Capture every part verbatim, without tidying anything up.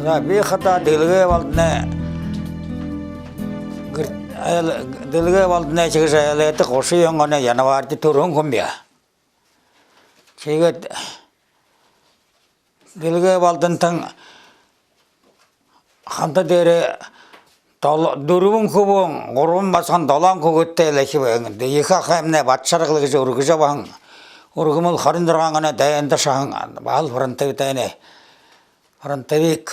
За, би хадаа Дэлгэй Балданай гэр-, айл-, Дэлгэй Балданай гэжэ айлда гушан юһэн оной январьда түрэһэн хүн би. Тиигээд Дэлгэй Балдантай хамта дээрээ дол-, дүрбэн хүбүүн, гурбан басаган, долоон хүүгэдтэй лэ эхи байһан. Ехэ ахаймнай Батшаргал гэжэ үргэжэ абаһан. Үргэмэл хорин зургаан оной дайнда ошоһон, баһал фронтовик дайнай. Фронтовик.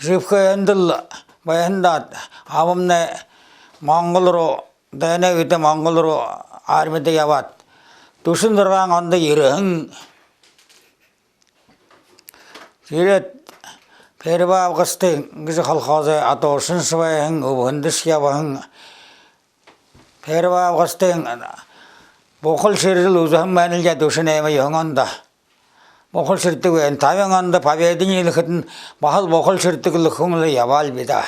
Жэбхэ эндэл байһан даа, абамнай Монгол руу, дайнай үедэ Монгол руу армида ябаад, дүшэн зургаан ондо ерэһэн. Ерээд, Первый августын гэжэ колхозой адуушаншье байһан, үбһэндэшье ябаһан. Первый августын бухал шэрэл үзэһэн байна лэ даа, дүшэн найман юһэн ондо. Бухал шэрэдэг байна. Табин ондо Победа ниилэхэдэнь баһал бухал шэрэдэг лэ хүн лэ ябаа лэ би даа.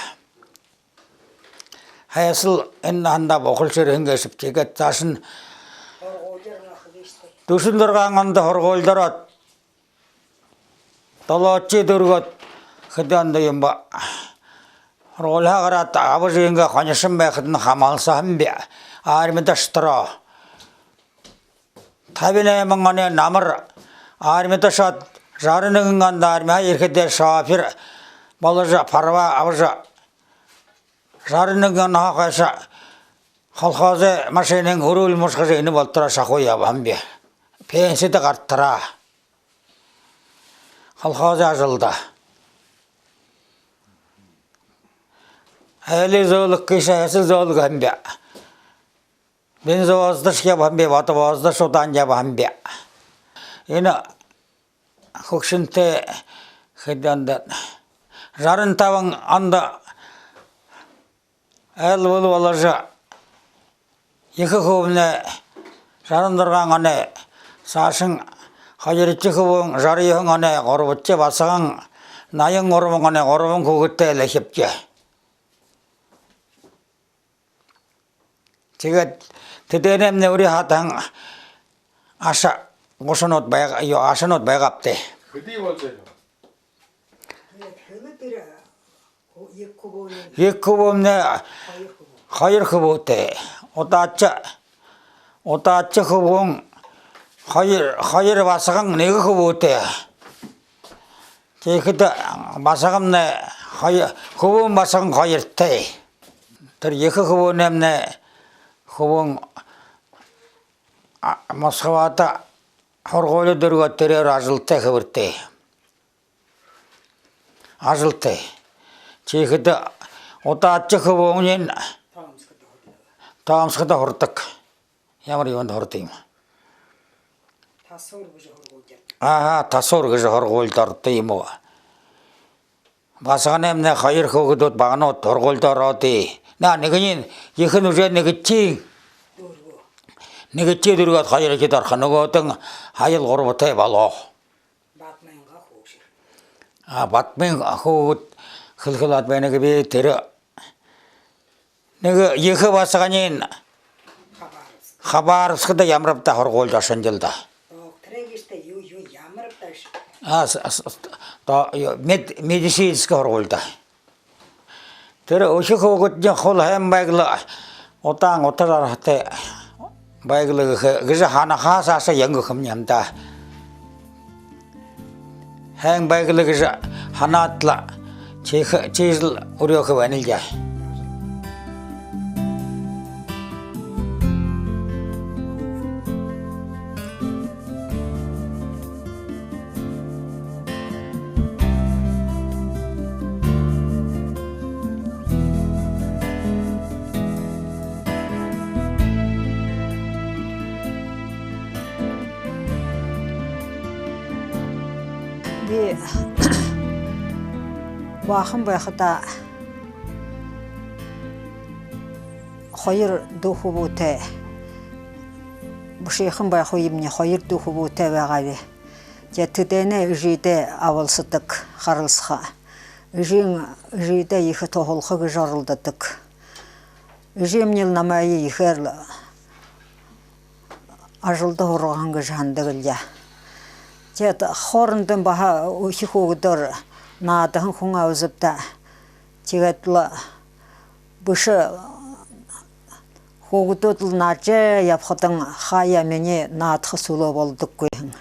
Хайшаал энэ наһандаа бухал шэрэһэн гээшэб, тиигээд саашань дүшэн зургаан ондо һургуулида ороод, долоодохи дүүргээд, хэды ондо юм бэ, һургуулиһаа гараад, аба эжынгээ хонишон байхадань хамһалсаһан би армида ошотороо. Табин найман оной намар армида ошоод, жаран нэгэн ондо армиһаа ерэхэдээ шофёр боложо, права абажа, жаран нэгэн онһоо хойшо колхозой машинын руль мушхажа, энэ болотороо шахуу ябаһан би. Пенсидэ гаратараа. Колхозой ажалда. Айлые зөөлгэхэ гээшэ, айлые зөөлгэһэн би. Бензовозтошье ябаһан би, водовозтошье удаан ябаһан би. Энэ хүгшэнтэй хэды ондо, жаран табан ондо айл бүлэ боложо, ехэ хүбүүмнай жаран зургаан оной, саашань хоёрдохи хүбүүн жаран юһэн оной, гурбадахи басаган наян гурбан оной, гурбан хүүгэдтэй лэ эхибди. Тиигээд тэдэнэймнай үри хатан аша гушанууд байг-, ё, ашанууд байгаабди. Хэды болжо байна? Ехэ хүбүүмнай хоёр хүбүүтэй. Удаадахи, удаадахи хүбүүн хоёр, хоёр басаган нэгэ хүбүүтэй. Тиихэдэ басаганмнай хоёр, хүбүүн басаган хоёртой. Тэрэ ехэ хүбүүнэймнай хүбүүн, а, Москвада һургуули дүүргээд, тэрээр ажалтай хэбэртэй. Ажалтай. Тиихэдэ удаадахи хүбүүниинь Томскдо һурадаг. Ямар юундэ һурадаг юм? Тасуур гэжэ һургуулида. Аха, Тасуур гэжэ һургуулида ородог юм гү? Басаганаймнай хоёр хүүгэдүүд баганууд һургуулида ороод, наа, нэгэниинь ехэнь уже нэгэдэхиие, нэгэдэхиие дүүргээд, хоёрдохида орохо, нүгөөдэнь һаял гурбатай болоо. Бадмынгаа хүүгэд. А, Бадмын хүүгэд хэлэхэ лэ аад байна гэбэ, тэрэ нэгэ ехэ басаганиинь Хабаровск. Хабаровскда ямар бэ даа һургуулида ошоһон жэл даа. Докторын гэжэ даа, юу, юу, ямар бэ даа. А, с-, с-, с-, то, ё, мед-, медицинскэ һургуулида. Тэрэ үхи хүүгэдынь хуу һайн байг лэ, удаан ута жараһатай байг лэ гэхэ, гэжэ һанахаа саашаа янгахам юм даа. Һайн байг лэ гэжэ һанаад лэ, тиихэ, тиижэл үреэхэ байна лэ даа. Би баахан байхадаа хоёр дүү хүбүүтэй, бишыхан байха үемни хоёр дүү хүбүүтэй байгааб. Тиигээд тэдэнэй эжыдээ абалсадаг, харалсаха. Эжынь, эжыдээ ехэ туһалха гэжэ оролдодог. Эжымни лэ намайе ехээр лэ ажалда һургаһан гэжэ һанадаг лэ даа. Тиигээд хоорондоо баһа үхи хүүгэдөөр наадаһан хүн абзаб даа. Тиигээд лэ бэшэ, хүүгэдүүд лэ наадажа ябахадань, хаяа минии наадаха сүлөө болодоггүй һэн.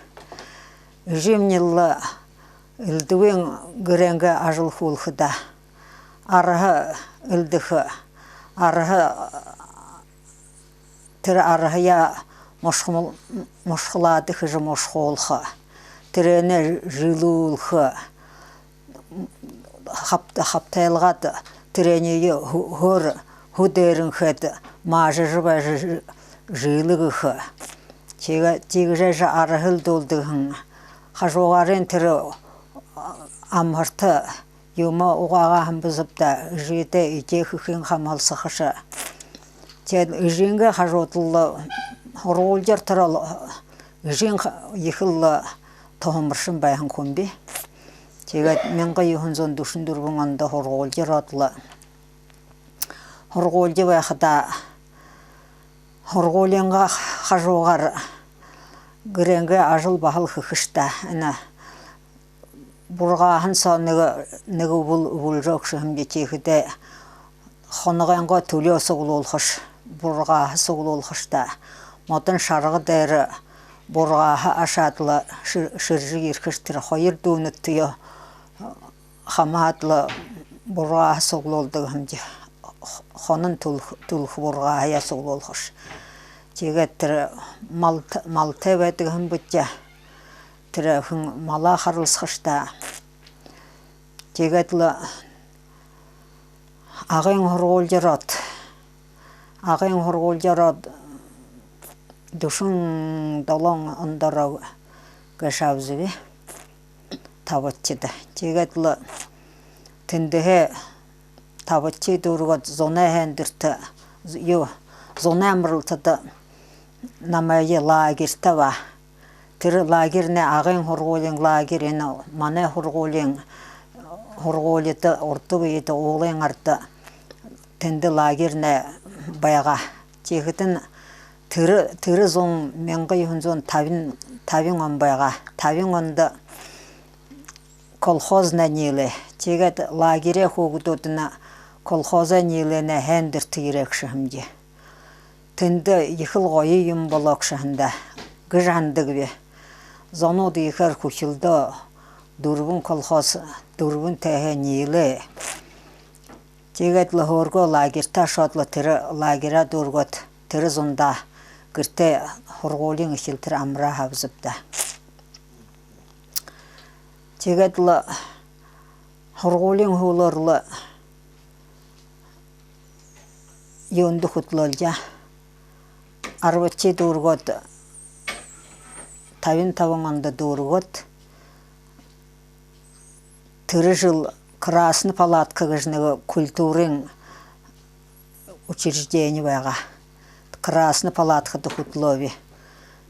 Эжымни лэ элдэбын гэрэнгээ ажал хүүлхэдээ, арһа элдэхэ, арһа, тэрэ арһаяа мушхал-, мушхалаад хэжэ мушхуулха, тэрээнээ жэлүүлхэ, хаб-, хабтайлгаад, тэрэниие һү-, һүр, һү дээрэнь хээд, маажажа байжа жэ-, жэлэгэхэ. Тиигэ-, тиигэжэ арһа элдүүлдэг һэн. Хажуугаарынь тэрэ амһарта юумэ угаагаа һэм бэзэб даа, эжыдээ эдеэ хэхын хамһалсахаша. Тиигээд эжынгээ хажуудал лэ һургуулияар түрэл, эжынь ха-, ехэл лэ туһамаршан байһан хүн би. Тиигээд мянга юһэн зуун дүшэн дүрбэн ондо һургуулияар ороод лэ, һургуулияа байхадаа, һургуулиингаа хажуугаар гэрэнгээ ажал баһал хэхэш даа. Энэ бургааһан соо нэгэ, нэгэ үбэл үбэлжэ үгшэ һэмди, тиихэдээ хоногойнгоо түлеэ суглуулхаш, бургааһа суглуулхаш даа. Модон шарга дээрэ бургааһа ашаад лэ шэр-, шэржэ ерэхэш, тэрэ хоёр дүүнэдтэеэ хамаад лэ бургааһа суглуулдаг һэмди. Хонон түлхэ, түлхэ бургааһаяа суглуулхаш. Тиигээд тэрэ малт-, малтай байдаг һэм бэзэ даа. Тэрэ хэн малаа харалсахаш даа. Тиигээд лэ Агын һургуулияа ороод, Агын һургуулияа ороод, дүшэн долоон ондо ороо гээшэ абзаб би. Табадахида. Тиигээд лэ тэндэһээ табадахи дүүргээд, зунай һайндэртэ, юу, зунай амаралтада намайе лагерьта абаа. Тэрэ лагерьнай Агын һургуулиин лагерь, энэ манай һургуулиин, һургуулида урда үедэ уулын арада тэндэ лагерьнай байгаа. Тиихэдэнь тэрэ, тэрэ зун мянга юһэн зуун табин, табин он байгаа. Табин ондо колхознай ниилээ. Тиигээд лагерей хүүгэдүүдынь колхозой ниилээнэй һайндэртэ ерээ гүш һэмди. Тэндэ ехэл гоё юумэн болоо гүш һэн даа гэжэ һанадагби. Зонууд ехээр хүхилдөө, дүрбэн колхоз, дүрбэн тээһээ ниилээ. Тиигээд лэ һөөргөө лагерьта ошоод лэ, тэрэ лагеряа дүүргээд, тэрэ зундаа гэртээ, һургуулиин эхилтэр амараа һабзаб даа. Тиигээд лэ һургуулиин һүүлээр лэ юундэ хүдэлөөл даа. Арбадахи дүүргээд, табин табан ондо дүүргээд, тэрэ жэл Красная палатка гэжэ нэгэ культурын учреждени байгаа. Красная палаткада хүдэлөөб.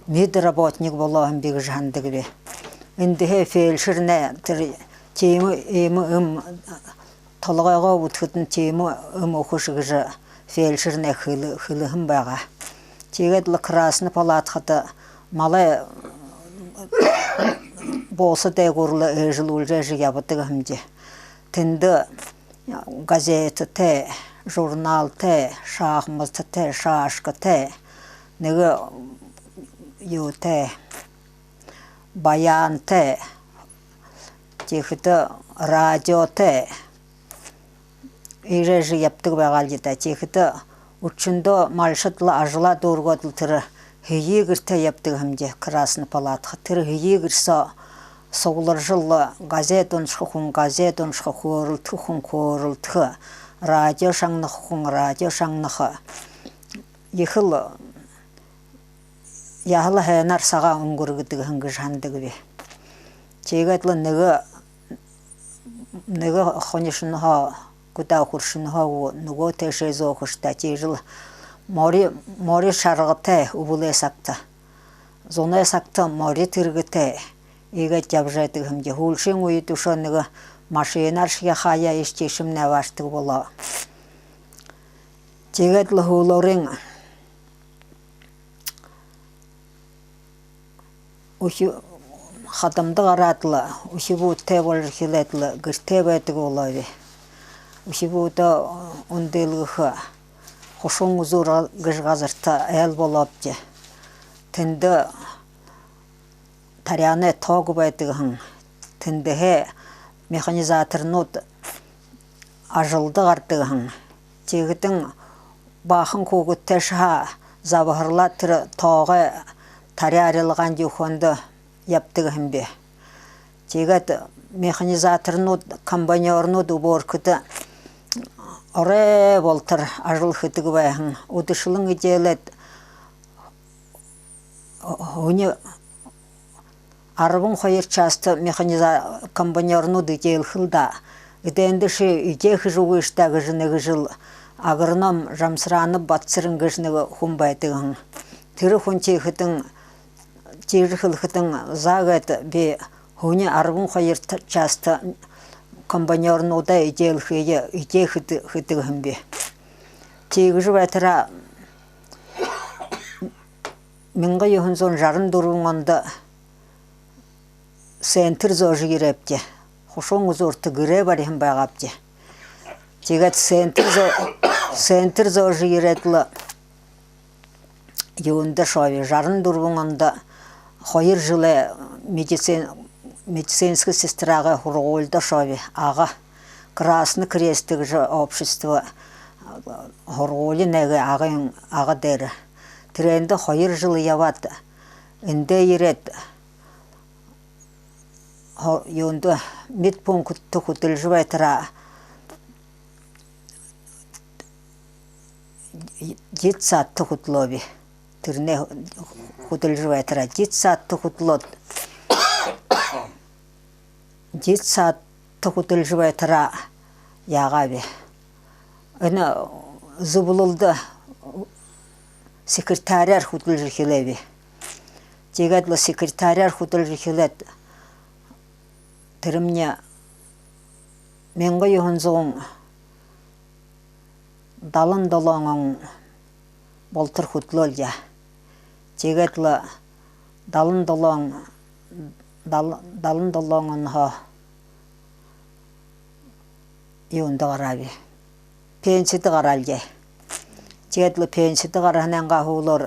Медработник болоо һэм би гэжэ һанадагби. Эндэһээ фельдшернай тэрэ тиимэ, иимэ эм, толгойгоо бүтэхэдэнь тиимэ эм үгэхэш гэжэ фельдшернай хэлэ-, хэлэһэн байгаа. Тиигээд лэ Красная палаткада малай бууса дээгүүр лэ ээжэлүүлжэ ябадаг һэмди. Тэндэ газетэтэй, журналтай, шахматтай, шашкатай, нэгэ юутэй, баянтай, тиихэдэ радиотой ерээжэ ябадаг байгаал даа. Тиихэдэ үдэшэндөө малшад лэ ажалаа дүүргээд лэ, тэрэ һэеы гэртээ ябадаг һэмди, Красная палатка. Тэрэ һэеы гэр соо сугларжал лэ, газет уншаха хүн газет уншаха, хөөрэлдэхэ хүн хөөрэлдэхэ, радио шагнаха хүн радио шагнаха. Ехэл яһала һайнаар сагаа үнгэргэдэг һэн гэжэ һанадагби. Тиигээд лэ нэгэ, нэгэ хонишонһоо, гү даа, хүршэнһөө гү, нүгөө тээшээ зөөхэш даа. Тиижэл мори, мори шаргатай үбэлэй сагта. Зунай сагта мори тэргэтэй. Иигээд ябажа байдаг һэмди. Һүүлшын үедэ үшөө нэгэ машинааршье хаяа иишэ тиишэмнай абаашадаг болоо. Тиигээд лэ һүүлээрнь үхи-, Хадамда гараад лэ, үхибүүдтэй болжо эхилээд лэ, гэртээ байдаг болооб. Үхибүүдээ үндылгэхэ Хушуун-Үзүүр гэжэ газарта айл болообди. Тэндэ таряанай тоог байдаг һэн. Тэндэһээ механизаторнууд ажалда гарадаг һэн. Тиихэдэнь баахан хүүгэдтэшье һаа, забһарлаад, тэрэ тоогой таряа арилгаан юухэндэ ябадаг һэм би. Тиигээд механизаторнууд, комбайнёрнууд уборкада орой болотор ажал хэдэг байһан. Үдэшэлэн эдеэлээд, һүни арбан хоёр часта механиза-, комбайнёрнууд эдеэлхэл даа. Эдээндэ эдеэхэжэ үгыш даа гэжэ нэгэ жэл агроном Жамсаранов Батцэрэн гэжэ нэгэ хүн байдаг һэн. Тэрэ хүн тиихэдэнь, тиижэ хэлэхэдэнь, за гээд, би һүни арбан хоёр часта комбайнёрнуудаа эдеэлхые эдеэ хэдэг һэм би. Тиигэжэ байтараа мянга юһэн зуун жаран дүрбэн ондо центр зөөжэ ерээбди. Хушуун-Үзүүртэ гэрээ бариһан байгаабди. Тиигээд центр зөө-, центр зөөжэ ерээд лэ юундэ ошооб, жаран дүрбэн ондо хоёр жэлээ медицин-, медицинскэ сестрагай һургуулида ошооб. Ага, Красный Крест гэжэ общество һургуули нэгэ Агын, Ага дээрэ. Тэрээндэ хоёр жэл ябаад, эндээ ерээд, юундэ, медпунктта хүдэлжэ байтараа, детсадта хүдэлөөб. Тэрэнээ хүдэлжэ байтараа, детсадта хүдэлөөд, детсадта хүдэлжэ байтараа яагааб, энэ зүблэлдэ секретаряар хүдэлжэ эхилээб. Тиигээд лэ секретаряар хүдэлжэ эхилээд, тэрэмни мянга юһэн зуун далан долоон он болотор хүдэлөөл даа. Тиигээд лэ далан долоон, дал-, далан долоон онһоо юундэ гарааб, пенсидэ гараал даа. Тиигээд лэ пенсидэ гараһанайнгаа һүүлээр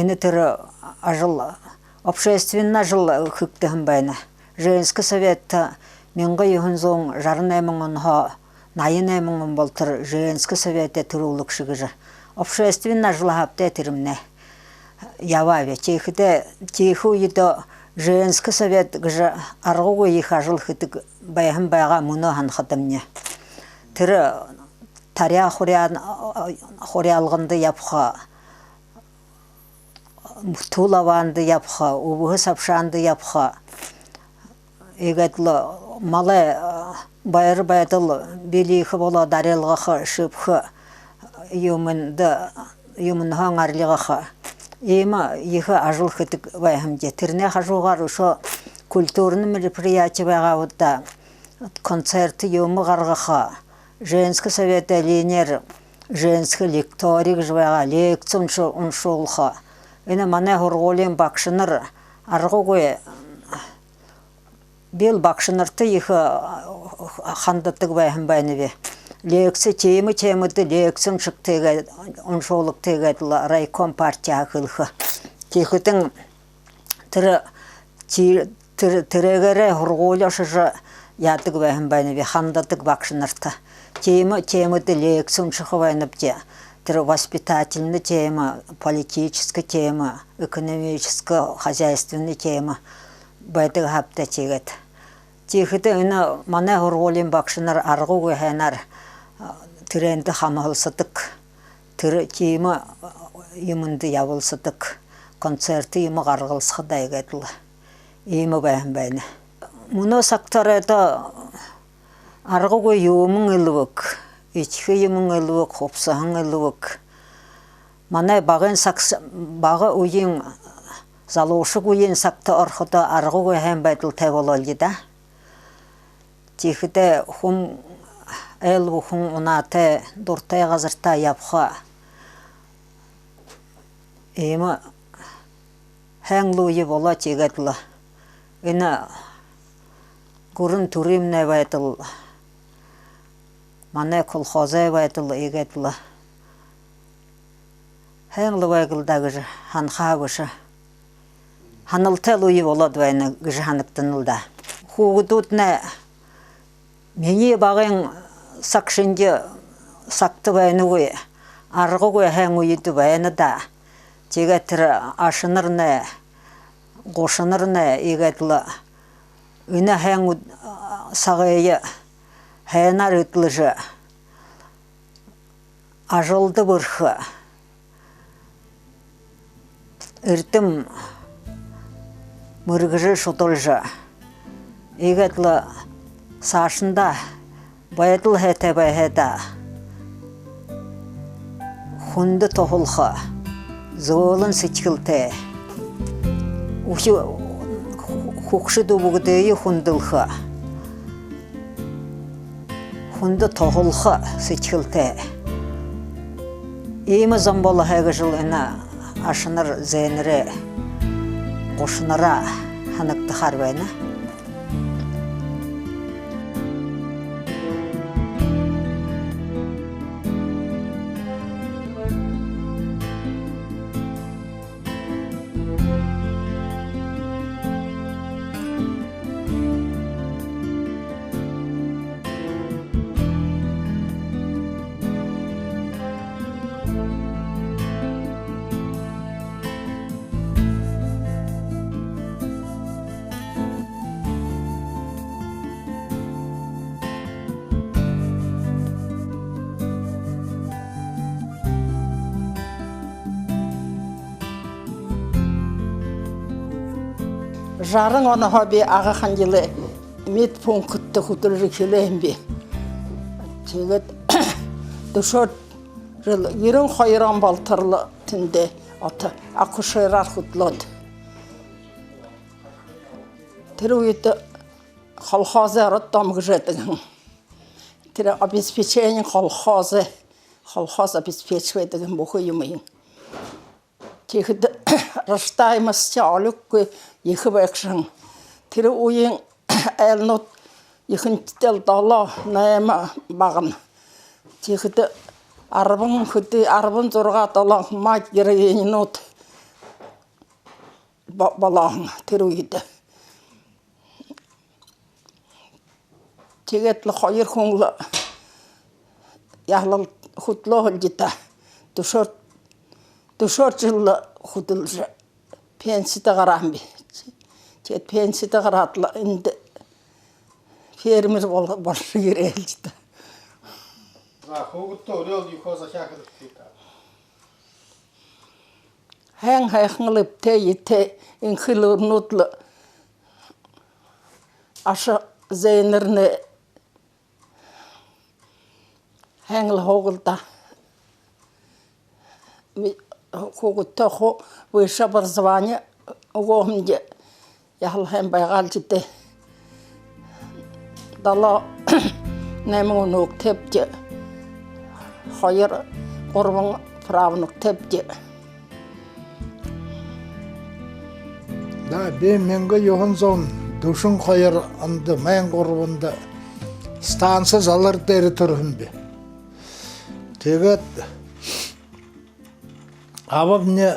энэ тэрэ ажал, общественный ажал хэгдэһэн байна. Женский советтэ мянга юһэн зуун жаран найман онһоо наян найман он болотор женский советэй түрүүлэгшэ гэжэ общественный ажал һааб даа, тэрэмнай ябааб. Тиихэдээ, тиихэ үедөө женский совет гэжэ аргагүй ехэ ажал хэдэг байһан байгаа, мүнөө һанахадамни. Тэрэ таряа хуряа-, хуряалганда ябаха, түл абаанда ябаха, үбһэ сабшаанда ябаха. Иигээд лэ малай, э, байра байдал бэлиихэ болоод арилгаха, шэбэхэ, юумэндэ, юумэнһээ арилгаха. Иимэ ехэ ажал хэдэг байһамди. Тэрэнэй хажуугаар үшөө культурный мероприятие байгаа удаа, концерт юумэ гаргаха. Женский советэй линеэр женский лекторий гэжэ байгаа, лекци унши-, уншуулха. Энэ манай һургуулиин багшанар аргагүй, бил багшанарта ехэ, э, хандадаг байһан байнаб. Лекци, тиимэ темэдэ лекци уншагты гээд, уншуулагты гээд лэ райком партияа хэлэхэ. Тиихэдэнь тэрэ, ти-, тэрэ, тэрээгээрээ һургуули ошожо яадаг байһан байнаб, хандадаг багшанарта. Тиимэ темэдэ лекци уншаха байнабди. Тэрэ воспитательный тема, политическая тема, экономическая, хозяйственная тема байдаг һааб даа. Тиигээд, тиихэдэ энэ манай һургуулиин багшанар аргагүй һайнаар, а, тэрээндэ хамһалсадаг. Тэрэ тиимэ, а, юумэндэ ябалсадаг. Концерт юумэ гаргалсаха даа гээд лэ. Иимэ байһан байна. Мүнөө сагта оройдоо аргагүй юумэн элбэг, эдихэ юумэн элбэг, хубсаһан элбэг. Манай багын саг, бага үеын, залуушаг үеын сагта орходоо аргагүй һайн байдалтай болоол даа. Тиихэдээ хүн айл бүхэн унаатай, дуратай газартаа ябаха иимэ Һайн лэ үе болоо, тиигээд лэ энэ гүрэн түрымнай байдал, манай колхозой байдал иигээд лэ һайн лэ байг лэ даа гэжэ һанахаа бэшэ. Һаналтай лэ үе болоод байна гэжэ һанагдана лэ даа. Хүүгэдүүднай минии багын саг шэнги сагта байнагүй, аргагүй һайн үедэ байна даа. Тиигээд тэрэ ашанарнай, гушанарнай иигээд лэ энэ һайн ү-, сагые һайнаар эдлэжэ, ажалда бэрхэ, эрдэм мэргэжэл шудалжа, иигээд лэ саашандаа байдал һайтай байхада, хүндэ туһалха, зөөлэн сэдьхэлтэй, үхи-, хүгшэд үбгэдые хүндэлхэ, хүндэ туһалха сэдьхэлтэй иимэ зон болохо гэжэл энэ ашанар, зээнэрэй, гушанараа һанагдахаар байна. Жаран онһоо би Ага-Хангилай медпунктта хүдэлжэ эхилээ һэм би. Тиигээд дүшөөд жэл, ерэн хоёр он болотор лэ тэндэ одоо акушераар хүдэлөөд. Тэрэ үедэ колхозой роддом гэжэ байдаг һэн. Тэрэ обеспечение колхозой, колхоз обеспечивает гэдэг һэн бүхы юумыень. Тиихэдэ рождаемость олиггүй ехэ байгша һэн. Тэрэ үеын айлнууд ехэнхидээ лэ долоо, найма багана. Тиихэдэ арбан хэды, арбан зургаа, долоон мать-героининууд бо-, болоо һэн тэрэ үедэ. Тиигээд лэ хоёр хүн лэ яһала хүдэлөө һэлди даа. Дүшөөр, дүшөөр жэл лэ хүдэлжэ, пенсидэ гараа һэм би. Тиигээд пенсидэ гараад лэ эндэ фермер бол-, болжо ерээ һэлди даа. За, хүүгэдтэ үреэл юу захяа хэрэгтэй даа. Һайн һайхан лэ, эбтэй эетэй, энхэ элүүрнүүд лэ, аша зээнэрнай һайн лэ һуугаа л даа. Ми-, хүүгэдтээ хуу высшее образование үгөө һэмди. Яһала һайн байгаа л даа. Долоо, найман үнөөгтэйбди, хоёр, гурбан правнугтайбди. Да, би мянга юһэн зуун дүшэн хоёр ондо, майн гурбанда станци Залар дээрэ түрэһэн би. Тиигээд абамни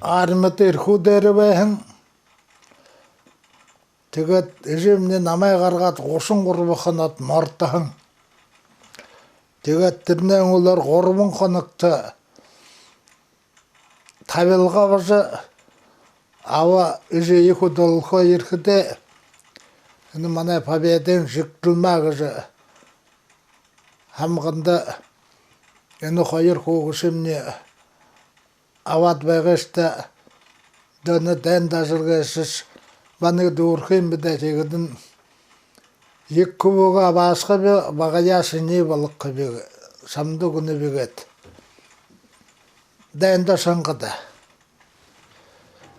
армида Эрхүү дээрэ байһан. Тиигээд эжымни намайе гаргаад гушан гурбан хоноод мордоһон. Тиигээд тэрэнэй үнгөөр гурбан хоногто табилга абажа, аба эжы хүдэлхөө ерэхэдээ, энэ манай Победын жэгдэлмаа гэжэ һамганда энэ хоёр хүүгэшымни абаад байгыш даа, дэнэ дайнда ажаллажа ябашаш, баһа нэгэ дүүрэхэ юм бэ даа, тиигээд энэ ехэ хүбүүгээ абаашахаби, багаяа шинии болгохоби, шамда үгэнэби гээд. Дайнда ошоһон ха даа.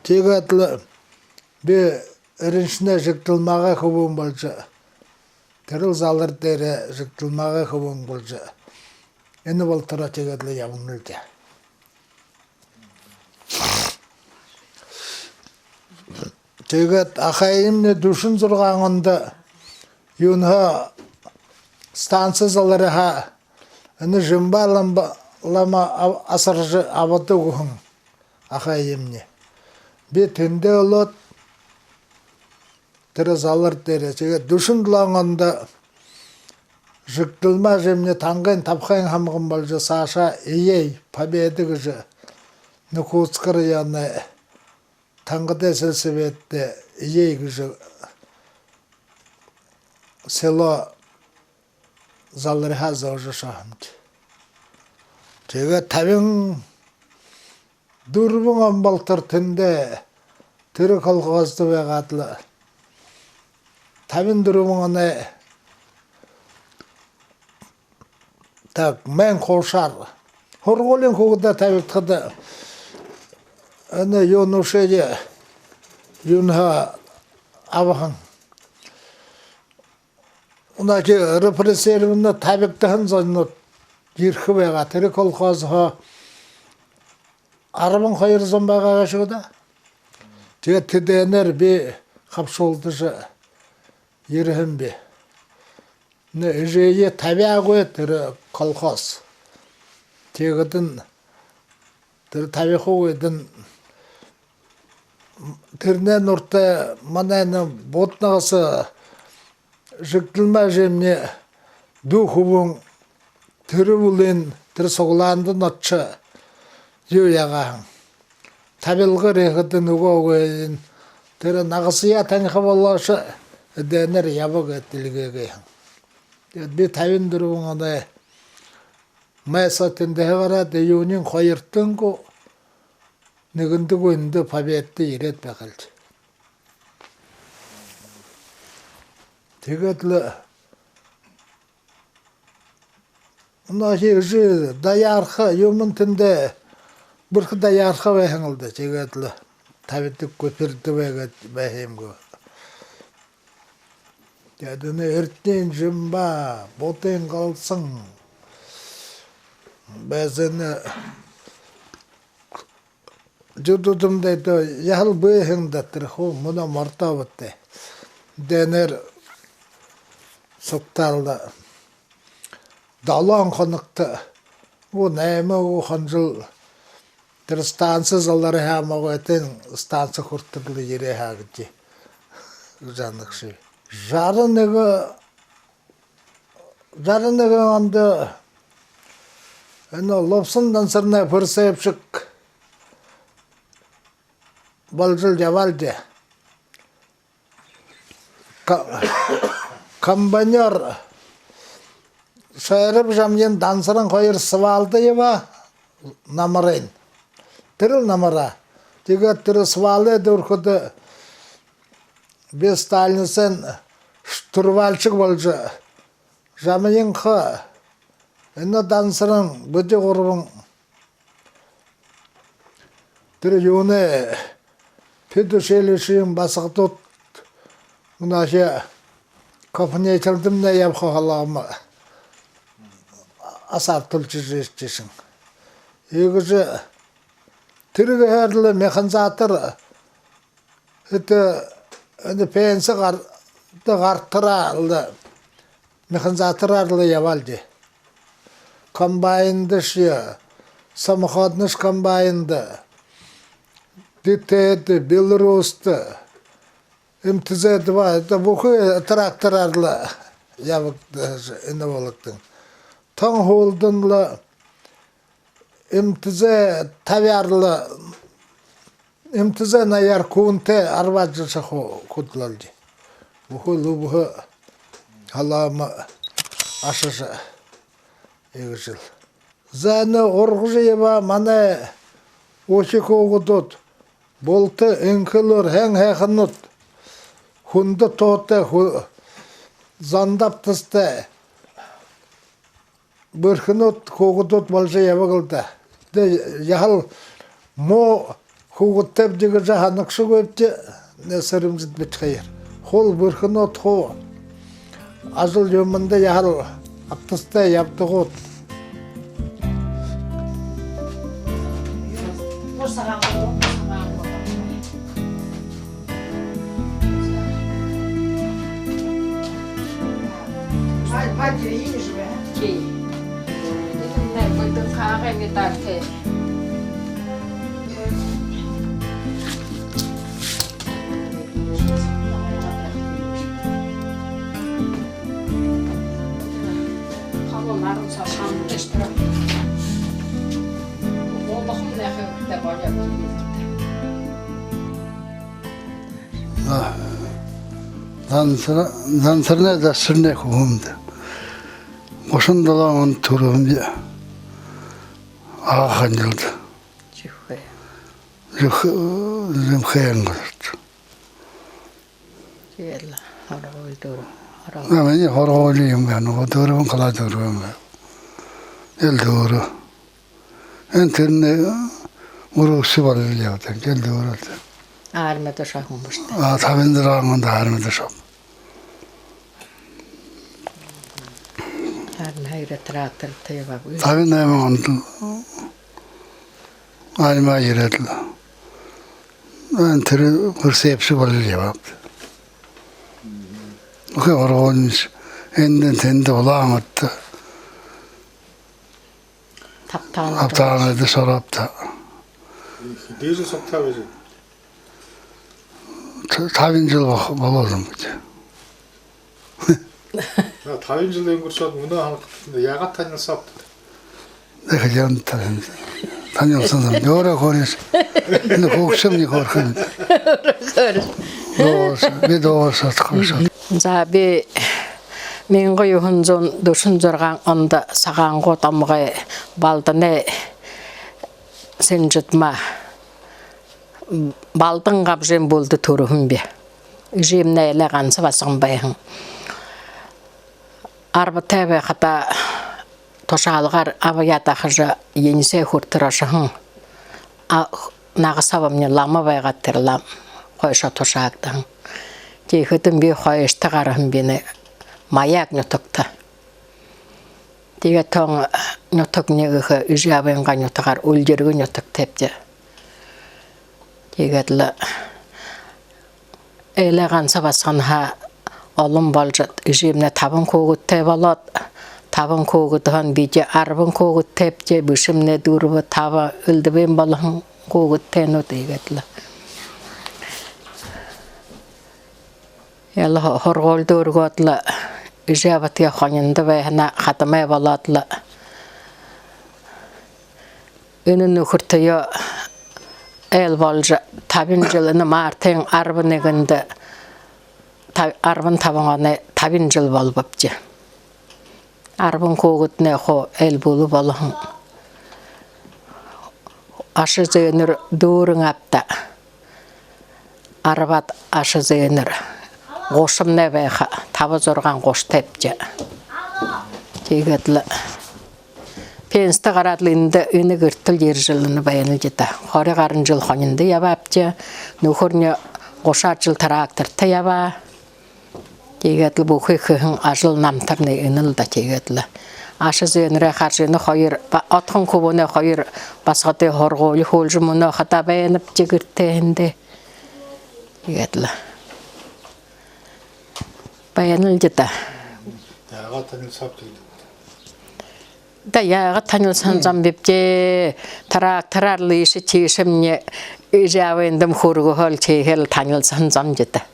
Тиигээд лэ би Эрэншэнэй жэгдэлмаагай хүбүүн болжо, тэрэл Залар дээрэ жэгдэлмаагай хүбүүн болжо, энэ болотороо тиигээд лэ ябанал даа. Тиигээд ахаймни дүшэн зургаан ондо юунһээ, станци залариһаа энэ Жимба лама, лама ав-, асаржа абаад үгэһэн ахаймни. Би тэндээ болоод тэрэ залар дээрэ. Тиигээд дүшэн долоон ондо Жигдэлмаа Жимни Тангын табхайн һамган болжо саашаа эеэ, Победа гэжэ, Якутск районой Тангадай сельсоветдэ эеэ гэжэ село залариһаа зөөжэ ошоо һэмди. Тиигээд табин дүрбэн он болотор тэндэ тэрэ колхоздо байгаад лэ, табин дүрбэн оной, так, майн хуушаар һургуулиин хүүгэдые табигдахада, энэ юуншье юунһээ абаһан. Унааки репрессированный, табигдаһан зонууд ерэхэ байгаа. Тэрэ колхозһоо арбан хоёр зон байгаа гээшэ гү даа. Тиигээд тэдээнээр би хабшуулдажа ерэһэн би. Нэ, эжыгээ табяагүй тэрэ колхоз. Тиигээд энэ тэрэ табихагүйдэнь, тэрэнэй нууртай манай энэ Буднагаса Жигдэлмаа Жимни дүү хүбүүн, тэрэ бүлынь тэрэ суглаанда нотшо юу яагаа һэн. Табилга ерэхэдэнь үгөөгүй, тэрэ нагасаяа таниха болоошо, эдээнээр ябаг гээд эльгээгээ һэн. Тиигээд би табин дүрбэн оной май соо тэндэһээ гараад, июниин хоёртон гү, нэгэнтэ гү эндэ Победада ерээд байгаалди. Тиигээд лэ, ну, хи-, жи-, даяарха юумэн тэндэ бэрхэ даяарха байһан лэ даа. Тиигээд лэ табидаг гү, пирдэ байгаад байһан юм гү. Тиигээд энэ Эрдэнэ, Жимба, Будын Галсан, Бэзэнэ, Жудудамдаа, это яһала бэһэн даа, тэрэ хуу мүнөө мордоо бэтэй. Дэнэр сугтаал даа. Долоон хоногто, гү, найман гү хон жэл тэрэ станци залариһаа, Могойтын станци хүрэтэр лэ ерээ һаа гэжэ, гэжэ һанагша. Жаран нэгэ, жаран нэгэн ондо энэ Лубсан Дансаранай прицепщик болжол ябаал даа. Ка-, комбайнёр Шойраб Жамьян, Дансаран хоёр свалда ябаа, намарынь. Тэрэл намараа. Тиигээд тэрэ свалда хүрэхэдэ, би Сталинсайн штурвальщик болжо, Жамьянха, энэ Дансаран, бидэ гурбан тэрэ юунэй, педучилищиин басагадууд, мүнөөшье копнетелдэмнай ябаха холоомоо асаарталжа ерэжэ ошоһон. Иигэжэ тэрэ гэһээр лэ механизатор, это, это пенси гар-, да гартараа лэ, механизатораар лэ ябаал даа. Комбайндашье, самоходношье комбайнда, ДТ-дэ, Беларусьта, МТЗ-два, это бүхы трактораар лэ ябаг-, энэ болгогдоһон. Тон һүүлдэнь лэ МТЗ табяар лэ, МТЗ наяар хүнтэй арбаад жашаху хүдэлэлди. Бүхы лэ бүхы халаама ашажа иигэжэл. За, энэ ургажа ябаа манай үхи хүүгэдүүд, булта энхэ элүүр, һайн һайханууд, хүндэ тоотой, хү-, зандабтастай бэрхэнүүд, хүүгэдүүд болжо ябаг лэ даа. Тэ, яһала муу хүүгэдтэйбди гэжэ һанагшагүйбди, нэ, Сэрэмжэд бидэ хоёр. Хуу бэрхэнүүд, хуу ажал юумэндэ яһала абтастай ябадагууд. Тии. Энэмнай бүдүүн хаагай медаль тээ. Халуун наран соо шамтай штрап. Болоһон нэхэ үгтэ болёо. А, Зансар-, Зансарнай Даширнай хүбүүмди. Гушан долоон ондо түрэһэн би. Агын айлда. Зүхэ. Зүхэ, Зүмхын газарта. Тиигээл һургуули дүүрээ. А, минии һургуули юм байна. Дүүрээ, класс дүүрээ юм байна. Эл дүүрээ. Эн тэрэнэй үргэгшэ болоод ябаад, эл дүүрээ. Армида ошоһон бэшэ гү? А, табин зургаан ондо армида ошооб. Армиһаа ерээд тракторта ябааб. Табин найман ондо армиһаа ерээд лэ. Эн тэрэ прицепшэ болоод ябааб. Охы һургуулиинь эндэ тэндэ Улаан-Үдэдэ. Табтаанада. Табтаанада ошооб даа. Хэды жэл сабтаа байжа? Та-, табин жэл бо-, болоо һэн бэзэ. А, табин жэл үнгэршөөд, мүнөө һанахадатнай яагаад танилсаабта? Дахин танил-, танилсаһан һэм. Өөрөө хөөрыш. Энэ хүгшэмни хөөрхэнь. Хөөрыш. Дуугарша, би дуугаршаад, хөөршөөд. За, би мянга юһэн зуун дүшэн зургаан ондо Сагаангууд омогой Балданай Сэнжэдмаа Балдан габжын бүлэдэ түрэһэн би. Эжымни айлай ганса басаган байһан. Арбатай байхадаа тушаалгаар абаяа дахажа, Енисей хүрэтэр ошоһон. А, нагаса абамни лама байгаад, тэрэ лам хойшоо тушаагдаһан. Тиихэдэнь би хойшото гараһан, би энэ Маяг нютагта. Тиигээд тон нютаг нэгэхэ, эжы абынгаа нютагаар Үлдэргэ нютагтайбди. Тиигээд лэ айлай ганса басаганһаа олон болжо, эжымни табан хүүгэдтэй болоод, табан хүүгэдһөө бидэ арбан хүүгэдтэйбди, бэшэмни дүрбэ, таба, элдэбын болоһон хүүгэдтэйнүүд. Тиигээд лэ эл һу-, һургуули дүүргээд лэ, эжы абатаяа хонинда байһанаа хадамай болоод лэ, энэ нүхэртэеэ айл болжо табин жэл, энэ мартын арбан нэгэндэ та-, арбан табан оной табин жэл болобобди. Арбан хүүгэднай хуу айл бүлэ болоһон. Аша зээнэр дүүрэн абтаа. Арбаад аша зээнэр. Гушамнай байха, таба зургаан гушатайбди. Тиигээд лэ пенсидэ гараад лэ, эндэ, энэ гэртэл ерэжэл энэ байнал даа. Хори гаран жэл хонинда ябаабди. Нүхэрни гушаад жэл тракторта ябаа. Тиигээд лэ бүхы хэһэн ажал намтарни энэл даа. Тиигээд лэ аша зээнэрээ хаража, энэ хоёр ба-, отхон хүбүүнэй хоёр басагадые һургуули һүүлжэ, мүнөө хадаа байнабди гэртээ эндээ. Тиигээд лэ байнал даа. Яагаад танилсаабта? Да, яагаад танилсаһан зон бибди, трактораар лэ иишэ тиишэмни эжы абыемни хүргэһөөл, тиихээл танилсаһан зон даа.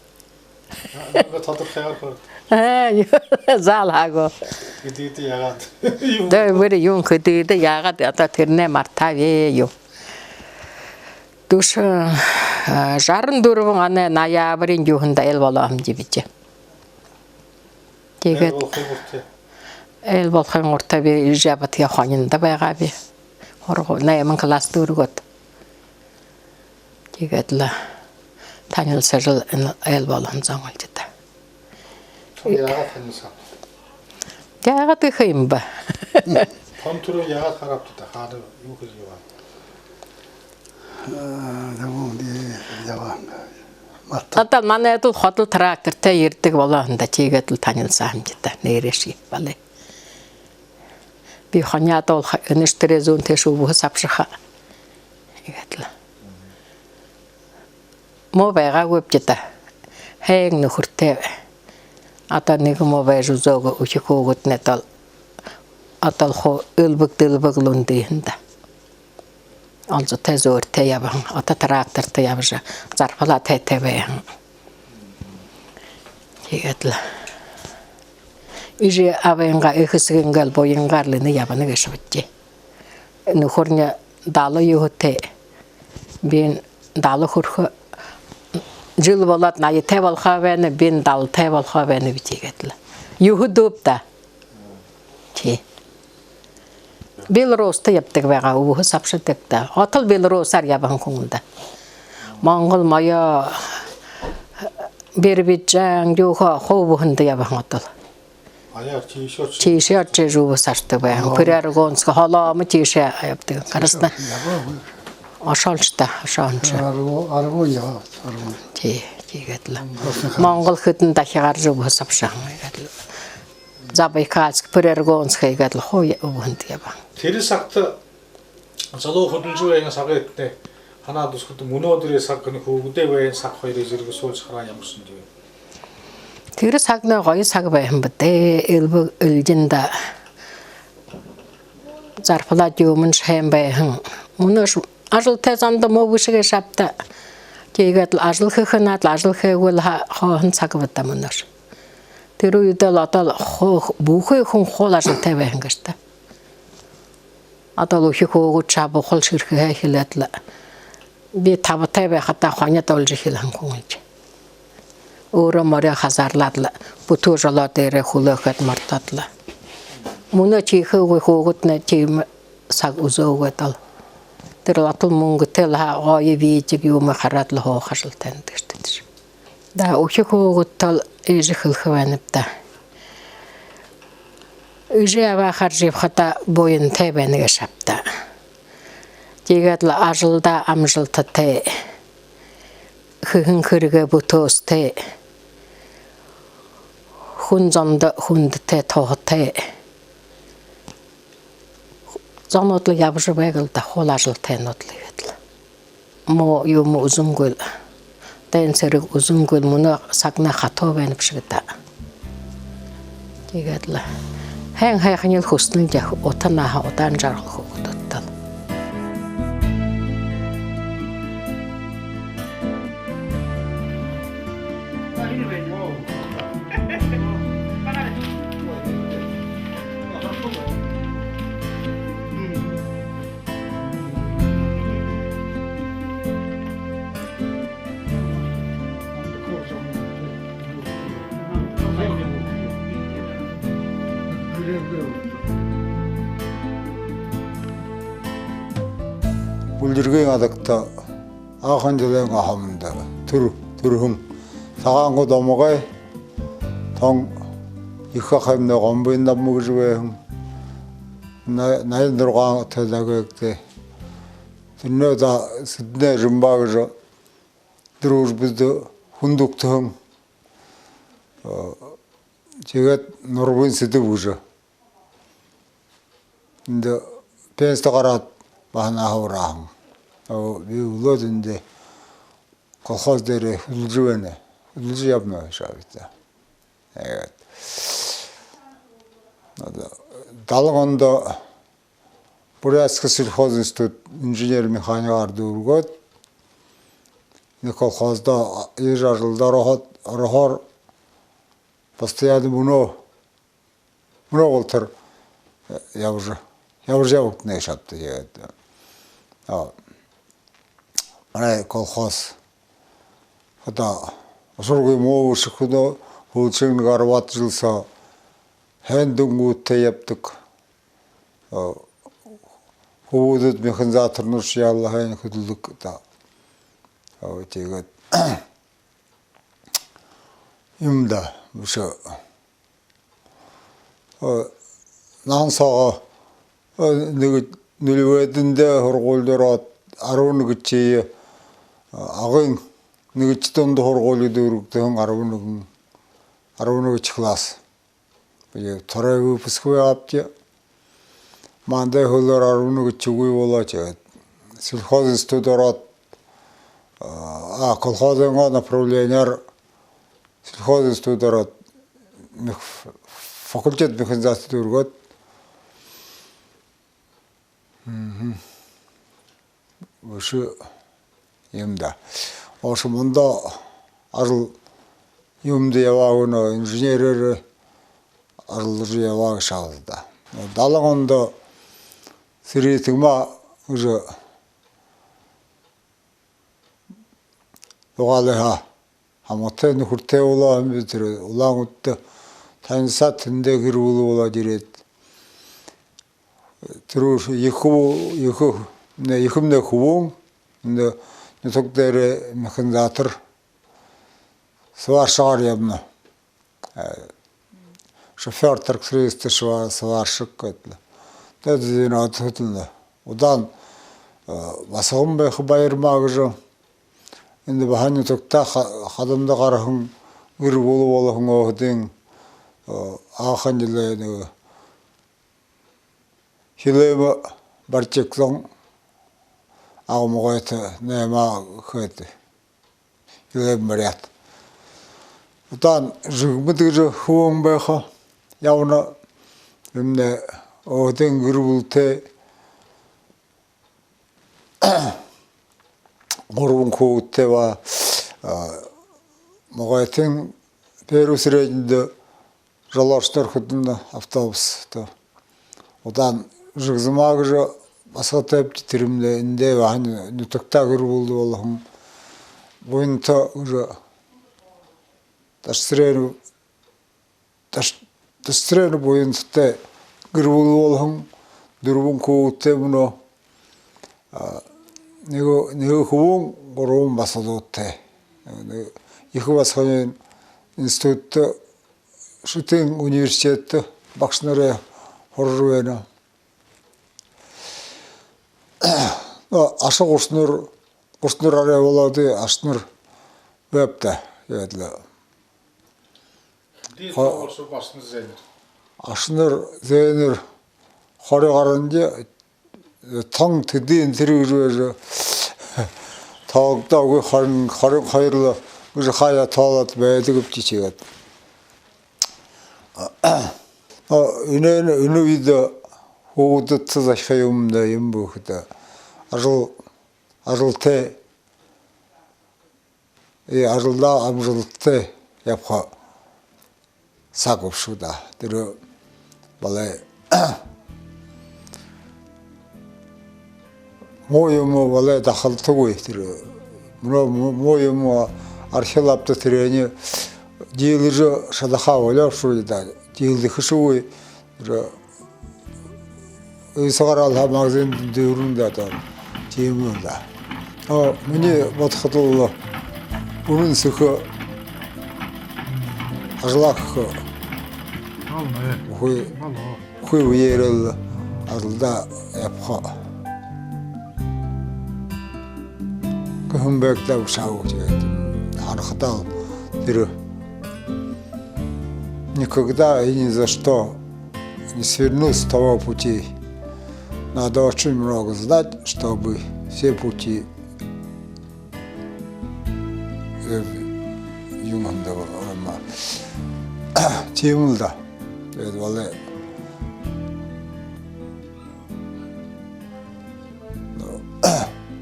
Нүгөө тодорхойгоор хөөрэт. Ээ, юу, заал хаагүй. Хэдыдэ яагаад? Юу? Да, бүри юун, хэдыдэ яагаад, одоо тэрэнээ мартааб, ээ, юу. Дүшэ, а, жаран дүрбэн оной ноябриин юһэндэ айл болоо һэмди бидэ. Тиигээд айл болохын гуртаа, айл болохын гуртаа би эжы абатаяа хонинда байгааб. Һургу-, найман класс дүүргээд. Тиигээд лэ танилсажал, энэ айл болоһон зон лэ даа. Тон яагаад танилсаабта? Яагаад гэхэ юм бэ? Тон түрүүн яагаад хараабта, хаана юу хэжэ ябаабта? Э, да, муу, би ябааб. Мартаа. Одоол манайда лэ ходол тракторта ерэдэг болоо һэн даа, тиигээд лэ танилсаа һэмди даа, нээрээшье балай. Би хони адуулха, энэш тэрэ зүүн тээшэ үбһэ сабшаха. Тиигээд лэ. Муу байгаагүйбди даа. Һайн нүхэртэй. Одоо нэгэ муу байжа үзөөгөө, үхи хүүгэднай тал, одоо л хуу элбэг дэлбэг лэ үндыһэн даа. Олзотой зөөртэй ябаһан, одоо трактортой ябажа, зарбалаа тайтай байһан. Тиигээд лэ эжы абынгаа, эхэ эсэгынгээ л буянгаар лэ энэ ябана гээшэ бэд даа. Нүхэрни дала юһэтэй. Бин дала хүрэхэ жэл болоод, наятай болохоо байна, бин далатай болохоо байна бэд, тиигээд лэ. Юһэдүүб даа. Тии. Белоруссада ябадаг байгаа, үбһэ сабшадаг даа. Отол Белоруссаар ябаһан хүн даа. Монгол, Моё, Биробиджан, юугээ хуу үбһэндэ ябаһан отол. Аяар тиишээ оржо. Тиишээ оржо, эжы үбһэ сабшадаг байһан. Оо. Приргонск, Холомо тиишээ ябадаг. Тиишээ Красна-, ябаа. Ошоолши даа, ошоолши. Аргу, аргу яа, аргу. Тии, тиигээд лэ. Монгол хэдэн дахин гаража үбһэ сабшаһан. Иигээд лэ Забайкальск, Приргонск иигээд лэ хуу үбһэндэ ябаһан. Тэрэ сагта залуу хүдэлжэ байһан сагыетнай һанаад үзэхэдэ, мүнөөдэрэй саг, энэ хүүгэдэй байһан саг хоёрые зэргэсүүлжэ хараад, ямаршье юм бэ? Тэрэ сагнай гоё саг байһан бэ даа, элбэг элдин даа. Зарплата юумэншье һайн байһан. Мүнөөшье ажалтай зондо муу бэшэ гээшэ ааб даа. Тиигээд лэ ажал хэхэ надал, ажал хээгүй лэ ха-, хооһон саг бэ даа мүнөөшье. Тэрэ үедэ л одоо л хо-, бүхы хүн хуу л ажалтай байһан гээшэ даа. Одоо л үхи хүүгэдшье бухал шэрхэһээ эхилээд лэ. Би табатай байхадаа хони дуулажа эхилһэн хүн гээшэ. Өөрөө морёо хазаарлаад лэ, бүтүү жолоо дээрээ хүлеэгээд мордоод лэ. Мүнөө тиихэ үгы, хүүгэднай тиимэ саг үзөөгүй даа. Тэрэл отол мүнгэтэй лэ һаа, гоё видео юумэ хараад лэ һууха ажалтайнууд гээшэ даа. Да, үхи хүүгэдтэ л иижэ хэлэхэ байнаб даа. Эжы абаа хаража ябахада буянтай байна гээшэ ааб даа. Тиигээд лэ ажалдаа амжалтатай, хэһэн хэрэгээ бүтээсэтэй, хүн зондо хүндэтэй, туһатай зонууд лэ ябажа байг лэ даа, хуу л ажалтайнууд лэ иигээд лэ. Муу юумэ үзэнгүй лэ, дайн сэрэг үзэнгүй лэ, мүнөө сагнай хатуу байна бшуу даа. Тиигээд лэ һайн һайханиие л хүсэнэл даа, ута наһа, удаан жаргал хүүгэдтэ л. Бүлдэргын Адагта, Аахан Золын ахаманда түр-, түрэһэн. Сагаангүй домогой тон ехэ ахамнай Гомбын Дамма гэжэ байһан. На-, наян зургаан тойдогой гэгтэй. Тэрэнэй да-, Сэдэнэй Жимба гэжэ Дружбада хүндэ үгтэһэн. Э, тиигээд Нурбын Сэдэб гэжэ эндэ пенсидэ гараад, баһа наһа урааһан. Оо, би үлөөд эндэ колхоз дээрэ хүдэлжэ байна. Хүдэлжэ ябана гээшэ ааб даа. Тиигээд. Одоо далан ондо Бурятский сельхозинститут инженер-механигаар дүүргээд, энэ колхоздо иижэ ажалда ороод, орохоор постоянно мүнөө, мүнөө болотор ябажа, ябажа ябагдана гээшэ ааб даа. Тиигээд, а, манай колхоз одоо ушаргүй муу бэшэ, хүнөө һүүлшын арбаад жэл соо һайн дүнгүүдтэй ябадаг. А, хүбүүдээ механизаторнуудшье яһала һайн хүдэлдэг даа. А, тиигээд юм даа, бэшэ. А, наһан соогоо, а, нэгэ, нулевэйдэ һургуулида ороод, арбан нэгэдэхиеэ, а, Агын нэгэдэхи дунда һургуули дүүргэһэн, арбан нэгэн, арбан нэгэдэхи класс. Би второй выпуск байгааб даа. Манда һүүлээр арбан нэгэдэхи үгы болоо, тиигээд сельхозинститут ороод, а, колхозойнгоо направлениеэр сельхозинститут ороод, мех-, факультет механизации дүүргээд. Мгм. Үшөө юм даа. Ошо манда ажал юумэндэ ябаагүй, нөө инженерээр ажаллажа ябаагүй шаал даа. Далан ондо Сэрэтэмаа уже Дугаалайһаа хамагтай нүхэртэй болоо һэм би. Тэрэ Улаан-Үдэдэ танилсаад, тэндээ гэр бүлэ болоод ерээд. Тэрэ ехэ, ехэ, нэ, ехэмнай хүбүүн, нэ, нютаг дээрэ механизатор, сварщикаар ябана. Э, шофёр, тракторист, шва-, сварщик гээд лэ. Тэдэ зээнэ одхотолно. Удаан, э, басаган байха Баярма гэжэ. Эндэ баһа нютагтаа ха-, хадамда гараһан, гэр бүлэ болоһон өөһэдын, э, аахан жэлээ нэгэ хилээмэ барижа эгсэн, ага могойто наймаа хээд, хилээмэ бариад. Удаан Жигмэд гэжэ хүбүүн байха, ябана. Энэмнай өөһэдын гэр бүлэтэй, гурбан хүүгэдтэй ба, а, могойтын первый среднидэ жолоошодо хүдэлнэ, автобусто. Удаан Жигзэма гэжэ басагатайбди, тэрэмнай эндээ баһа нютагтаа гэр бүлэ болоһон. Буянта гэжэ Дашицыренов, Даш-, Дашицыренов Буянтатай гэр бүлэ болоһон, дүрбэн хүүгэдтэй мүнөө. А, нэгэ, нэгэ хүбүүн, гурбан басагадтай. Нэгэ ехэ басаганиинь институтта, Шэтын университедтэ багшанарай һуража байна. Но, аша гушанар, гушанар арай болоод, ашанар байбта, яадлаа. Дии хо-, тоолошо, ашанар зээнэр. Ашанар зээнэр хори гаранди, тон тэдын тэрэ гэжэ байжа тоологдоогүй, хорин, хорин хоёр лэ гэжэ хаяа тоолоод байдаг гэбди тиигээд. А, энэ, энэ үедэ хүүгэдтэ захиха юм даа, юм бү гэхэдэ. Ажал, ажалтай, э, ажалдаа амжалтатай ябаха саг бшуу даа. Тэрэ балай муу юумэ балай дахалдаггүй. Тэрэ мүнөө муу, муу юумэ архилаа бшуу, тэрэниие диилэжэ шадаха болёо бшуу даа. Диилэхэшьегүй. Тэрэ үй сагараал һаа магазин дүүрэн даа, тон. Тиимэ даа. О, минии бодоходол, үнэн сэхэ ажалаа хэхэ. Үхы, үхы үеэрэл ажалдаа ябаха гэһэн байг даа бшуу, тиигээд. Харахадаа тэрэ никогда и ни за что не сверну с того пути. Надо очень много знать, чтобы все пути, э, юм даа, ама. Тиимэл даа. Тиигээд балай.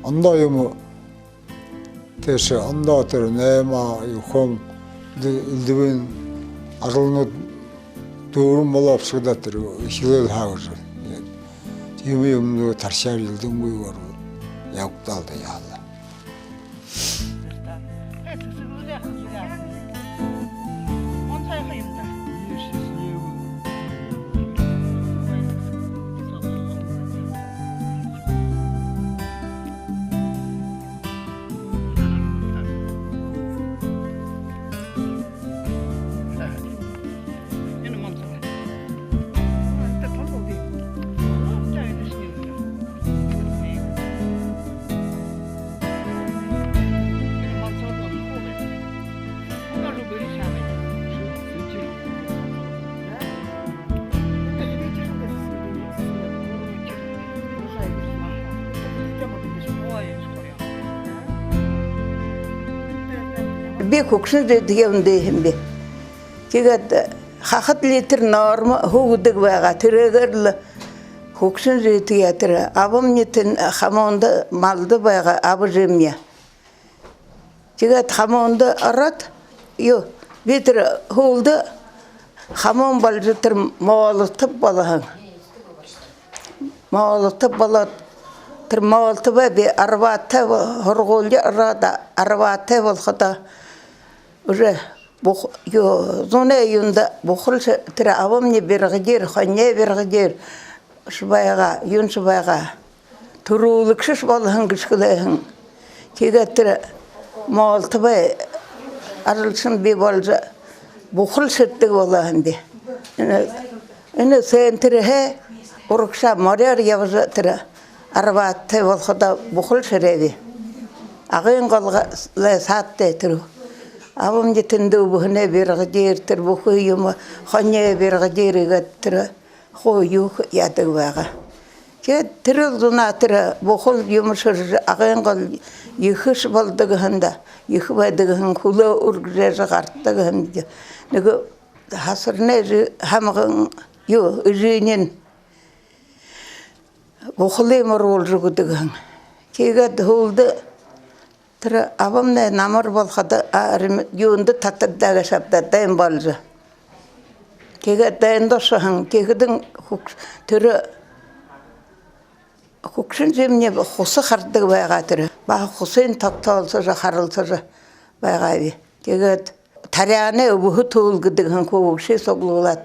Ондоо юумэ тээшэ, ондоо тэрэ наймаа, юухэн, элдэбын ажалнууд дүүрэн болоо бшуу даа, тэрэ эхилэл һаа гэжэ. Тиимэ юумэ, тархяар элдэнгүйгөөр ябагдал даа, яалаа. Би хүгшэн үедээ эндэ байһан би. Тиигээд Хахад литр норма һуудаг байгаа. Тэрээгээр лэ хүгшэн эжытэеэ тэрэ абамни тэн хамуунда малда байгаа, аба эжымни. Тиигээд хамуунда ороод, юу, би тэрэ һүүлдэ хамуун болжо тэрэ молотоб болоһон. Молотоб болоод, тэрэ молотобой би арбаатай бо-, һургуулида ороод, арбаатай болоходо уже бух-, юу, зунай юундэ бухал ш-, тэрэ абамни бригадир, хониной бригадир ш байгаа, юун ш байгаа. Түрүүлэгшэ ш болоһон гэжэ хэлэһэн. Тиигээд тэрэ молотобой ажалшан би болжо, бухал шэрэдэг болоһон би. Энэ, энэ центрһээ урагшаа морёор ябажа, тэрэ арбаатай болоходо бухал шэрээб. Агын гол га-, лэ саадтай тэрэ. Абамни тэндэ үбһэнэй бригадир, тэрэ бүхы юумэ, хониной бригадир иигээд тэрэ хуу юу яадаг байгаа. Тиигээд тэрэ зунаа тэрэ бухал юумэ шэрэжэ, Агын гол ехэ ш болодог һэн даа, ехэ байдаг һэн, хүлөө үргэжэ гарадаг һэн даа. Нэгэ Хасарнай эжы-, һамган, юу, эжынь бухалые оруулжа үгэдэг һэн. Тиигээд һүүлдэ тэрэ абамни намар болоходо, а, арми-, юундэ татагдаа гээшэ ааб даа, дайн болжо. Тиигээд дайнда ошоһон, тиихэдэнь хүг-, тэрэ хүгшэн эжымни хуса харадаг байгаа тэрэ. Баһа хусыень тогтоолсожо, харалсажа байгааб. Тиигээд таряанай үбһэ түлгэдэг һэн, хүгшэн суглуулаад.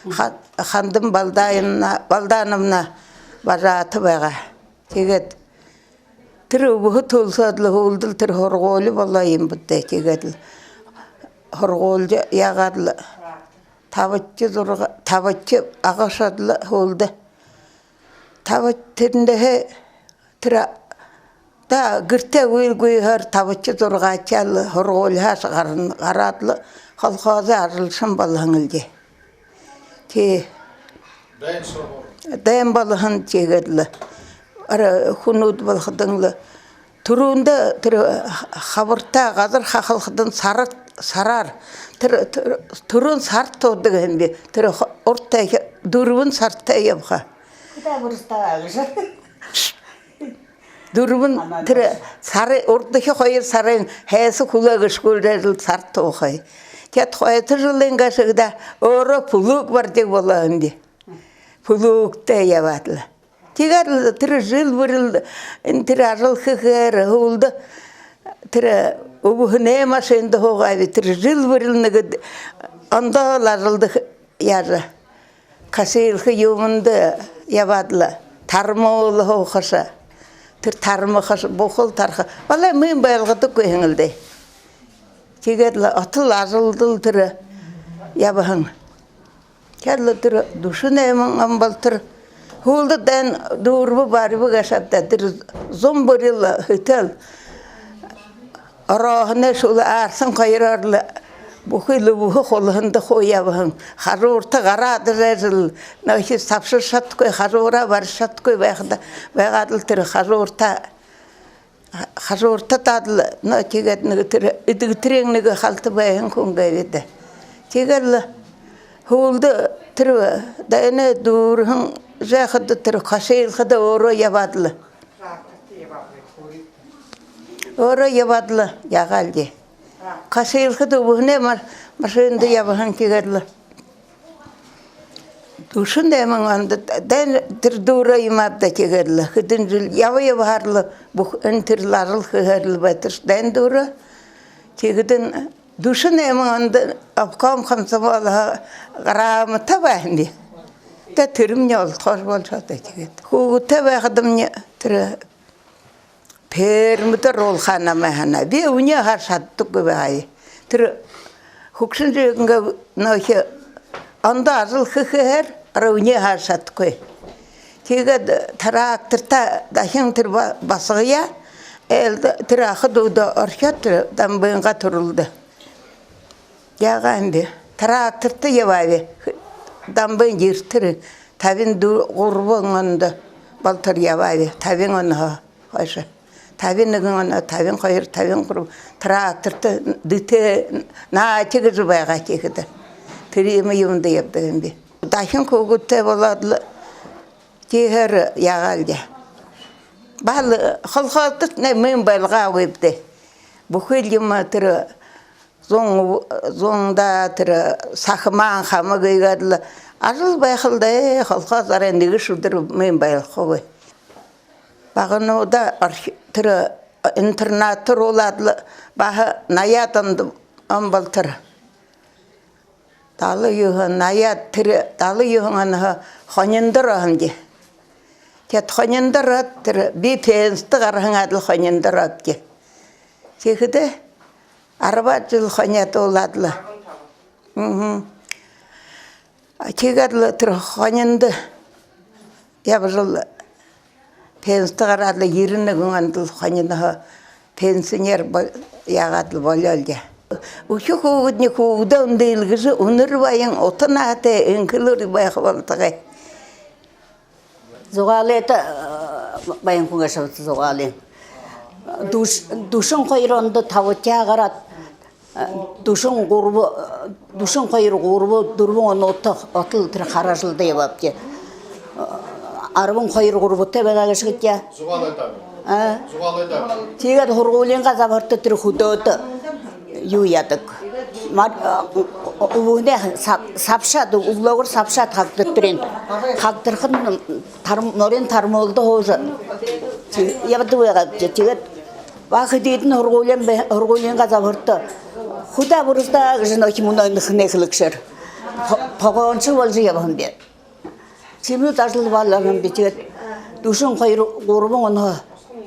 Ха-, Хандан Балдаевна, Балдановна бажаата байгаа. Тиигээд тэрэ үбһэ түлсөөд лэ, һүүлдэл тэрэ һургуули болоо юм бэд даа. Тиигээд лэ һургуулида яагаад лэ табадахи, зурга-, табадахи Ага ошоод лэ һүүлдэ. Таба-, тэрэндэһээ тэрэ, даа, гэртээ гүйгүйһөөр табадахи, зургаадахи лэ һургуулиһаа ш гаран-, гараад лэ, колхозой ажалшан болоһон лэ даа. Тии. Дайн соогуур. Дайн болоһон, тиигээд лэ. Ара хүнүүд болоходонь лэ. Түрүүндэ тэрэ хабарта газар хахалхадань сараар, сараар. Тэрэ, тэрэ, түрүүн сарта туудаг һэм би. Тэрэ хо-, урда тээ дүрбэн сарта ябаха. Куда вырастала уже? Дүрбэн, тэрэ сарай, урдахи хоёр сарайнь һайса хүлөө гэшхүүлжэ лэ сарта тууха. Тиигээд хойто жэлэй гээшэ хадаа өөрөө плуг баридаг болоо һэм би. Плугтай ябаад лэ. Тиигээд лэ тэрэ жэл бүри лэ энэ тэрэ ажал хэхээр, һүүлдэ тэрэ үбһэнэй машинада һуугааб, тэрэ жэл бүри лэ нэгэ ондоол ажалда х-, яажа, косилка юумэндэ ябаад лэ, тармуул һуухаш, тэрэ тармахаш, бухал тараха. Балай мүн байлгадаггүй һэн лэ даа. Тиигээд лэ отол ажалда лэ тэрэ ябаһан. Тиигээд лэ тэрэ дүшэн найман он болотор һүүлдэ дайн дүүрэбэ, бариба гээшэ ааб даа, тэрэ зун бүри лэ хэтэл. Орооһоной шүлэ аарсан хоёроор лэ бүхы лэ үбһэ хулаһанда хуу ябаһан. Хажуурта гараад лэ жэл, нөөхи сабшажа шадахагүй, хажуураа барижа шадахагүй байхада, байгаад лэ тэрэ хажуурта, хажуурта таад лэ, нөө, тиигээд нэгэ тэрэ эдэгтэриин нэгэ халта байһан хүн гээб даа. Тиигээд лэ һүүлдэ тэрэ дайнай дүүрэһэн жахада тэрэ косилкада өөрөө ябаад лэ. Өөрөө ябаад лэ, яагаал даа. Косилкада үбһэнэй ма-, машинада ябаһан, тиигээд лэ. Дүшэн найман ондо дайн тэрэ дүүрээ юм ааб даа, тиигээд лэ. Хэдэн жэл яба ябаһаар лэ, бүхы энэ тэрэ лэ ажал хэхээр лэ байтарш дайн дүүрээ. Тиихэдэнь дүшэн найман ондо обком комсомолһоо грамота байһан би. Тэ тэрэмни олдохош болошоо даа, тиигээд. Хүүгэдтэй байхадамни тэрэ фермэдэ оруулхаа намайе һанаа. Би үнеэ һаажа шададаггүй байгааб. Тэрэ хүгшэн эжынгээ нөөхи ондоо ажал хэхээр, арай үнеэ һаажа шададаггүй. Тиигээд трактортаа дахин тэрэ ба-, басагаяа, ээлдэ-, тэрэ аха дүүдээ орхёод, тэрэ Дамбынгаа түрэлдөө. Яагааб, би трактортаа ябааб. Дамбын ерэтэр табин дү-, гурбан ондо болотор ябааб. Табин онһоо хойшо. Табин нэгэн онһоо, табин хоёр, табин гурба. Трактортаа дэтэ наати гэжэ байгаа тиихэдэ. Тэрэ иимэ юумэндэ ябадаг юм би. Дахин хүүгэдтэй болоод лэ, тиихэдэ яагаал даа. Баһал, э, колхоздо нэ мүн байлгаагүйбди. Бүхы л юумэ тэрэ зун, зун даа, тэрэ сахамаа, хамаг иигээд лэ ажал байхал даа, э, колхоз арай нэгэшье үдэр мүн байлгахагүй. Багануудаа орхи-, тэрэ интернатта оруулаад лэ, баһа наяад ондо, он болотор. Далан юһэн, наяад, тэрэ далан юһэн онһоо хониндо ороһон даа. Тиигээд хониндо ороод, тэрэ би пенсидэ гараһан адли хониндо оробди. Тиихэдэ арбаад жэл хониёо дуулаад лэ. Мгм. А, тиигээд лэ тэрэ хониндо ябажал, пенсидэ гараад лэ, ерэн нэгэн ондол хониндо пенсионер бо-, яагаад лэ болёол даа. Үхибүүдни хүүгэдээ үндылгэжэ, үнэр баян, ута наһатай, энхэ элүүр байха болтогой. Зугаалайда, э, баян хүн гээшэ бэзэ, Зугаалайн. Дүш-, дүшэн хоёр ондо табадахяа гараад, э, дүшэн гурба, э, дүшэн хоёр, гурба, дүрбэн онуудта отол тэрэ хара ажалда ябаабди. Э, арбан хоёр, гурбатай байгаа гээшэ гээд. Зугаалайда. А? Зугаалайда. Тиигээд һургуулиингаа забһарта тэрэ хүдөөдэ юу яадаг. Мар-, э, үбһэнэй саб-, сабшаад, үглөөгүүр сабшаад хагдарта, тэрэнь хагдархадань тар-, морин тармуулда һуужа, ти-, ябадаг байгаабди. Тиигээд баһа хэдыдэнь һургуулиин бэ-, һургуулиингаа забһарта худаа-бурасадаа гэжэ нөөхи мүнөө энэхэн хэлэгшээр. По-, погоншо болжо ябаһан би. Тиимэ ажал болоһон би. Тиигээд дүшэн хоёр, гурбан онһоо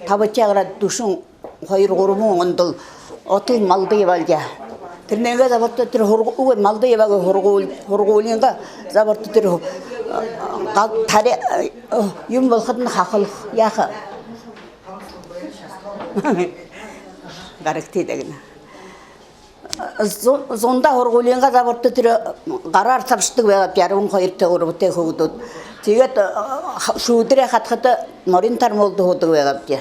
табадахяа гараад, дүшэн хоёр, гурбан ондол отол малда ябаал даа. Тэрэнэйнгээ забһарта тэрэ һургу-, үгы, малда ябаагүй, һургуул-, һургуулиингаа забһарта тэрэ, э, гал-, тари-, э, юм болоходонь хахалха, яаха. Гарагты даа гэнэ. Зу-, зундаа һургуулиингаа забһарта тэрэ гараар сабшадаг байгаабди, арбан хоёртой, гурбатай хүүгэдүүд. Тиигээд, э, ха-, шүүдэрээ хадахада морин тармуулда һуудаг байгаабди.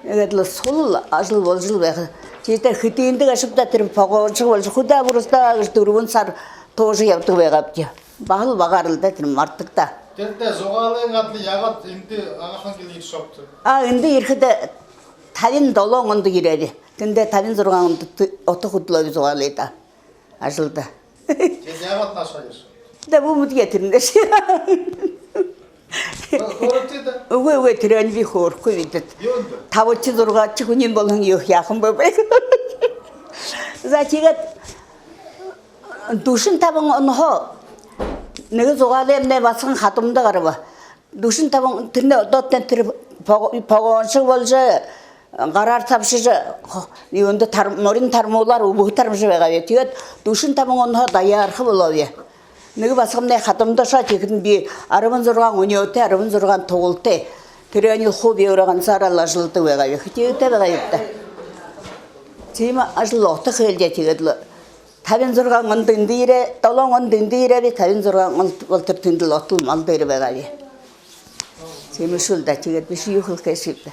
Тиигээд лэ сул ажал болжол байха. Тиигээд хэдыдэндэ ошобо даа, тэрэ погоншо болжо, худаа-бурасадаа гэжэ дүрбэн сар туужа ябадаг байгаабди. Баһал багаар лэ даа, тэрэ мартагдаа. Тэрэ даа, Зугаалайн адли яагаад эндэ Агын-Хангил ерэжэ ошообта? А, эндэ ерэхэдэ табин долоон ондо ерээб. Тэндээ табин зургаан ондо т-, ото хүдэлөөб Зугаалайда. Ажалда. Тиигээд яагаад наашаа ерэшэбта? Даа, бү мэдэе тэрэнээ. Хө-, хөөрэгты даа. Үгы, үгы, тэрэниие би хөөрэхэгүй бэд даа. Юундэ? Табадахи, зургаадахи хүниинь болоһон юу яаха юм бэ? За, тиигээд дүшэн табан онһоо нэгэ Зугаалаймнай басаган хадамда гараба. Дүшэн табан, тэрэнэй одоо тэрэ пого-, погоншо болжо, гараар сабшажа, хо-, юундэ тар-, морин тармуулаар үбһэ тармажа байгааб. Тиигээд дүшэн табан онһоо даяарха болооб. Нэгэ басаганмнай хадамда ошоо, тиихэдэнь би арбан зургаан үнеэтэй, арбан зургаан тугалтай. Тэрэниие хуу би өөрөө гансаараа лэ ажалладаг байгааб. Хэдытэй байгааб даа. Тиимэ ажал ото хээлди. Тиигээд лэ табин зургаан ондо эндэ ерээ, долоон ондо эндэ ерээб, табин зургаан ондо болотор тэндэл отол малда ерээ байгааб. Тиимэшүүл даа, тиигээд бэшэ юу хэлэхэб даа.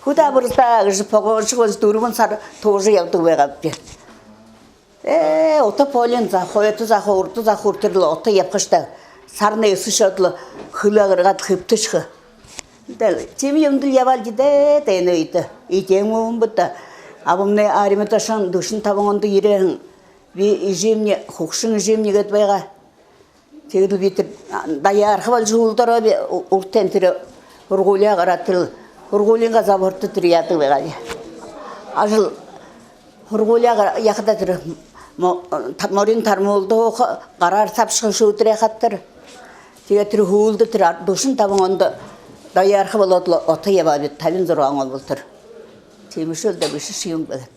Худаа-бурасадаа гэжэ погоншо болжо дүрбэн сар туужа ябадаг байгаабди. Ээ, ута полиин захада, хойто захада, урда захада хүрэтэр лэ ото ябаха ш даа. Сарнай эсэшөөд лэ, хэлээ гаргаад хэбтэшэхэ. Даа, тиимэ юумэндэл ябаал даа, даа, энэ үедэ. Эдеэн үмбэд даа. Абамнай армида ошоһон, дүшэн табан ондо ерээһэн. Би эжымни, хүгшэн эжымни гээд байгаа. Тиигээд лэ би тэрэ, а, даяарха болжо һүүлдэ ороо би, у-, урдань тэрэ һургуулияа гараад, тэрэ һургуулиингаа забһарта тэрэ яадаг байгааб. Ажал, һургуулияа гар-, яахадаа тэрэ мо-, та-, морин тармуулда һууха, гараар сабшаха, шүүдэрээ хадатар. Тиигээд тэрэ һүүлдэ тэрэ ар-, дүшэн табан ондо даяарха болоод лэ ото ябааб, табин зургаан он болотор. Тиимэшүүл даа, бэшэшье юм байгаат.